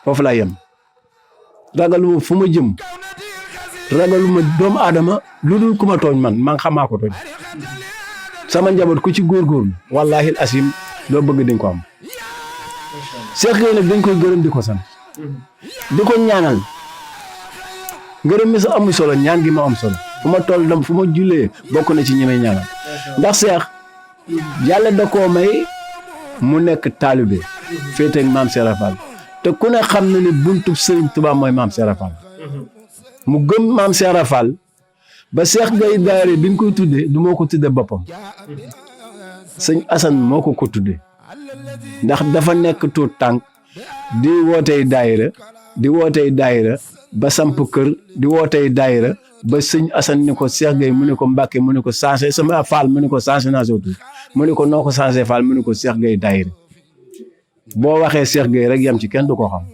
foofu laa yem ragaluma fu ma jëm ragaluma doomu aadama lu dul ku ma tooñ man xamaa ko tooñ sama njaboot ku ci góorgóorlu wallahi asim loo bëgg di nga ko am Cheikh Gueye nag dañ koy gërëm di ko sant di ko ñaanal ngërëm mi sa amul solo ñaan gi ma am solo fu ma toll dem fu ma jullee bokk na ci ñi may ñaanal ndax Cheikh yàlla da koo may mu nekk taalibe féete ak maam Serap Fall te ku ne xam na ne buntub Sëriñ Tuubaa mooy maam Serap Fall mu gëm maam Serap Fall ba Cheikh Gueye daayira bi ñu koy tuddee du moo ko tuddee boppam sëñ Assane moo ko tuddee ndax dafa nekk tuut tànk di wootey daayira ba samp kër di wootey daayira ba sëñ Assane ni ko Cheikh Gueye mu ne ko Mbàkke mu ne ko changé sama Fall mu ne ko changé naa soo tuut mu ne ko noo ko changé Fall mu ne ko Cheikh Gueye daayira boo waxee Cheikh Gueye rek yam ci kenn du ko xam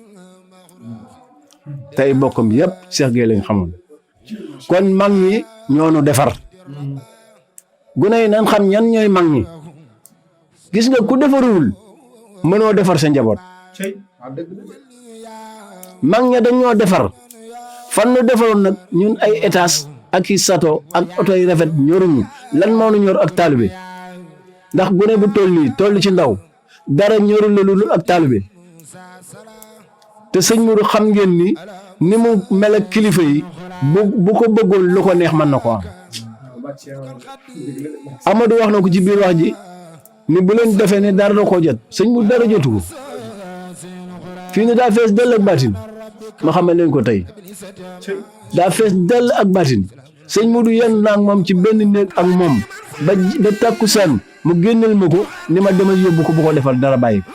tey bokkam yëpp Cheikh Gueye lañ xamoon kon mag ñi ñoonu defar gune yi nan xam ñan ñooy mag ñi gis nga ku defarul mënoo defar sa njaboot mag ña dañoo defar fan nu defaroon nag ñun ay étage ak i sato ak oto yi rafet ñoruñu lan moo nu ñor ak taalibe ndax gune bu toll ci ndaw dara ñorul la lu ak taalibe te sëñ Moudou xam ngeen ni mu mel ak kilifa yi bu ko bëggoon lu ko neex mën na ko am Amadou wax na ko ci biir wax ji ni bu leen defee ne dara da koo jot sëñ Moudou dara jotu ko fii ne daa fees dell ak baatin ma xamal leen ko tey daa fees dell ak baatin sëñ Moudou yenn naa ak moom ci benn néeg ak moom ba takkusaan mu génneel ma ko ni ma demal yóbbu ko bu ko defal dara bàyyi ko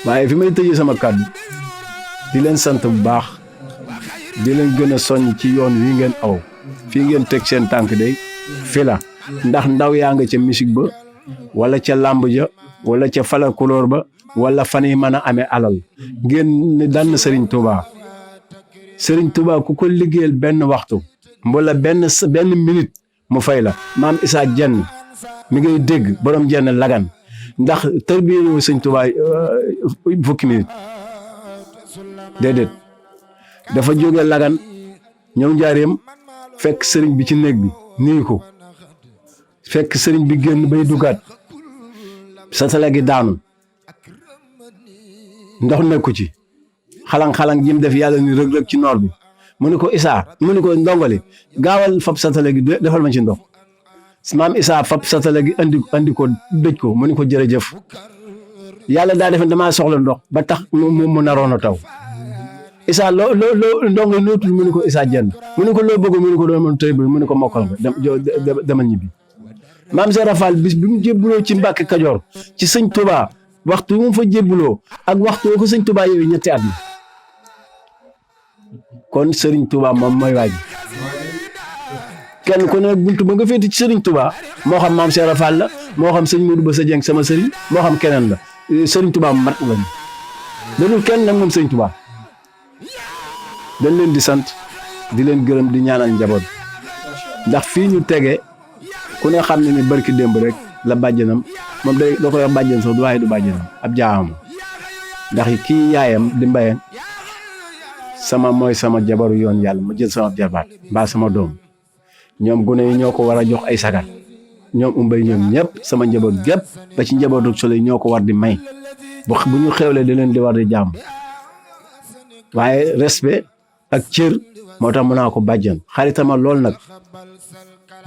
waaye fi may tëjee sama kàddu di leen sant bu baax di leen gën a soññ ci yoon wi ngeen aw fii ngeen teg seen tànk day fi la ndax ndaw yaa nga ca musique ba wala ca làmb ja wala ca fala couleur ba wala fan yi mën a amee alal ngeen ne daan Serigne Touba ku ko liggéeyal benn waxtu wala benn minute mu fay la maam Issa Dieng mi ngay dégg borom jenn lagan ndax tërbiyewu sëñ Touba fukki minute déedéet dafa jóge lagan ñëw njaareem fekk sëriñ bi ci néeg bi nuyu ko fekk sëriñ bi génn bay dugaat satala gi daanu ndox nekku ci xalang-xalang jim def yàlla ni rëg-rëg ci noor bi mu ne ko Issa mu ne ko ndongoli gaawal fab satala gi defal ma ci ndox maam Issa fab satala gi andi ko dëj ko mu ne ko jërëjëf yàlla daa defe damaa soxla ndox ba tax mu naroon a taw Issa loo ndongo noo tudd mu ne ko Issa Dieng mu ne ko loo bëgg mu ne ko doon mën tey mu ne ko mokkal nga demal ñibbi maam Cheikh Fall bis bi mu jébbuloo ci Mbàkke Kajoor ci sëñ Touba waxtu mu fa jébbuloo ak waxtu ko sëñ Touba yooyu ñetti at la kon Serigne Touba moom mooy waaj kenn ku ne buntu ba nga féeti ci Serigne Touba moo xam maam Cheikh Fall la moo xam sëñ Modou Bassa Dieng sama sëriñ moo xam keneen la Serigne Touba mat nga ñu dadul kenn nag moom sëñ Touba dañ leen di sant di leen gërëm di ñaanal njaboot ndax fii ñu tege ku ne xam ne ni barki démb rek la bàjjanam moom da koy wax bàjjan sax du waaye du bàjjanam ab jaamam ndax kii yaayam di mbayeen mooy sama jabaru yoon yàlla ma jël sama jarbaat mbaa sama doom ñoom gune yi ñoo ko war a jox ay sagar ñoom umbay ñoom ñëpp sama njaboot gépp ba ci njabootu Soleil ñoo ko war di may bu ñu xewlee da leen di war di jàmm waaye respect ak cër moo tax mën naa ko bàjjan xaritama lool nag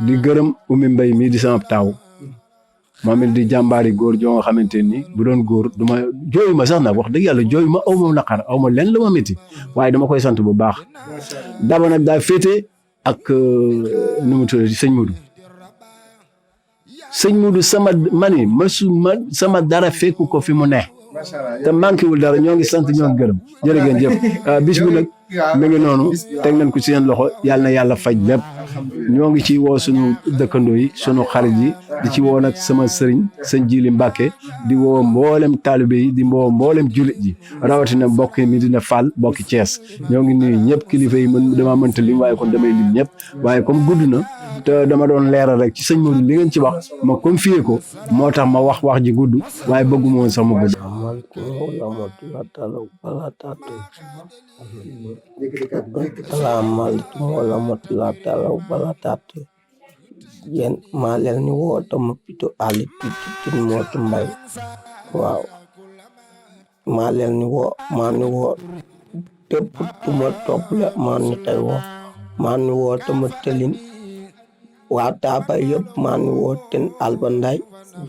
di gërëm Oumy Mbaye mii di sama taaw moom it di jàmbaari góor joo nga xamante ni bu doon góor du ma jooyu ma sax nag wax dëgg yàlla jooyu ma aw ma naqar aw ma lenn la ma métti waaye dama koy sant bu baax daba nag daa féete ak nu mu tudd sëñ Modou mani sama dara fekku ko fi mu ne te manqué wul dara ñoo ngi sant ñoo ngi gërëm jërë ngeen jëf bis bi nag mi ngi noonu teg nañ ko ci seen loxo yàlla na yàlla faj lépp ñoo ngi ci woo suñu dëkkandoo yi suñu xarit yi di ci woo nag sama sëriñ sëñ Jili Mbàkke di woo mboolem taalibe yi di woo mboolem jullit ji rawatina mbokk mi dina Fall bokki Thiès ñoo ngi nuyu ñëpp kilifa yi man dama mënta lim waaye kon damay lim ñëpp waaye comme gudd na te dama doon leeral rek ci sëñ Modou li ngeen ci wax ma confier ko moo tax ma wax ji gudd waaye bëgguma woon sax ma gudd. Assalamualaikum warahmatullahi wabarakatuh. Yen malel ni wo tama pito alit pito tin mo tumbay. Wow. Malel ni wo mani wo teput tuma tople mani tay wo. Mani wo tama telin. Wa tapa yep mani wo ten albanday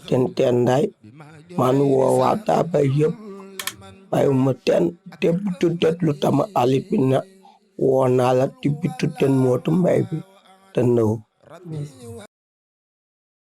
ten tenday. Mani wo wa tapa yep ay ten teput tet lu tama alipina. Woo naa la ti bitu ten mootu mbay bi te nëw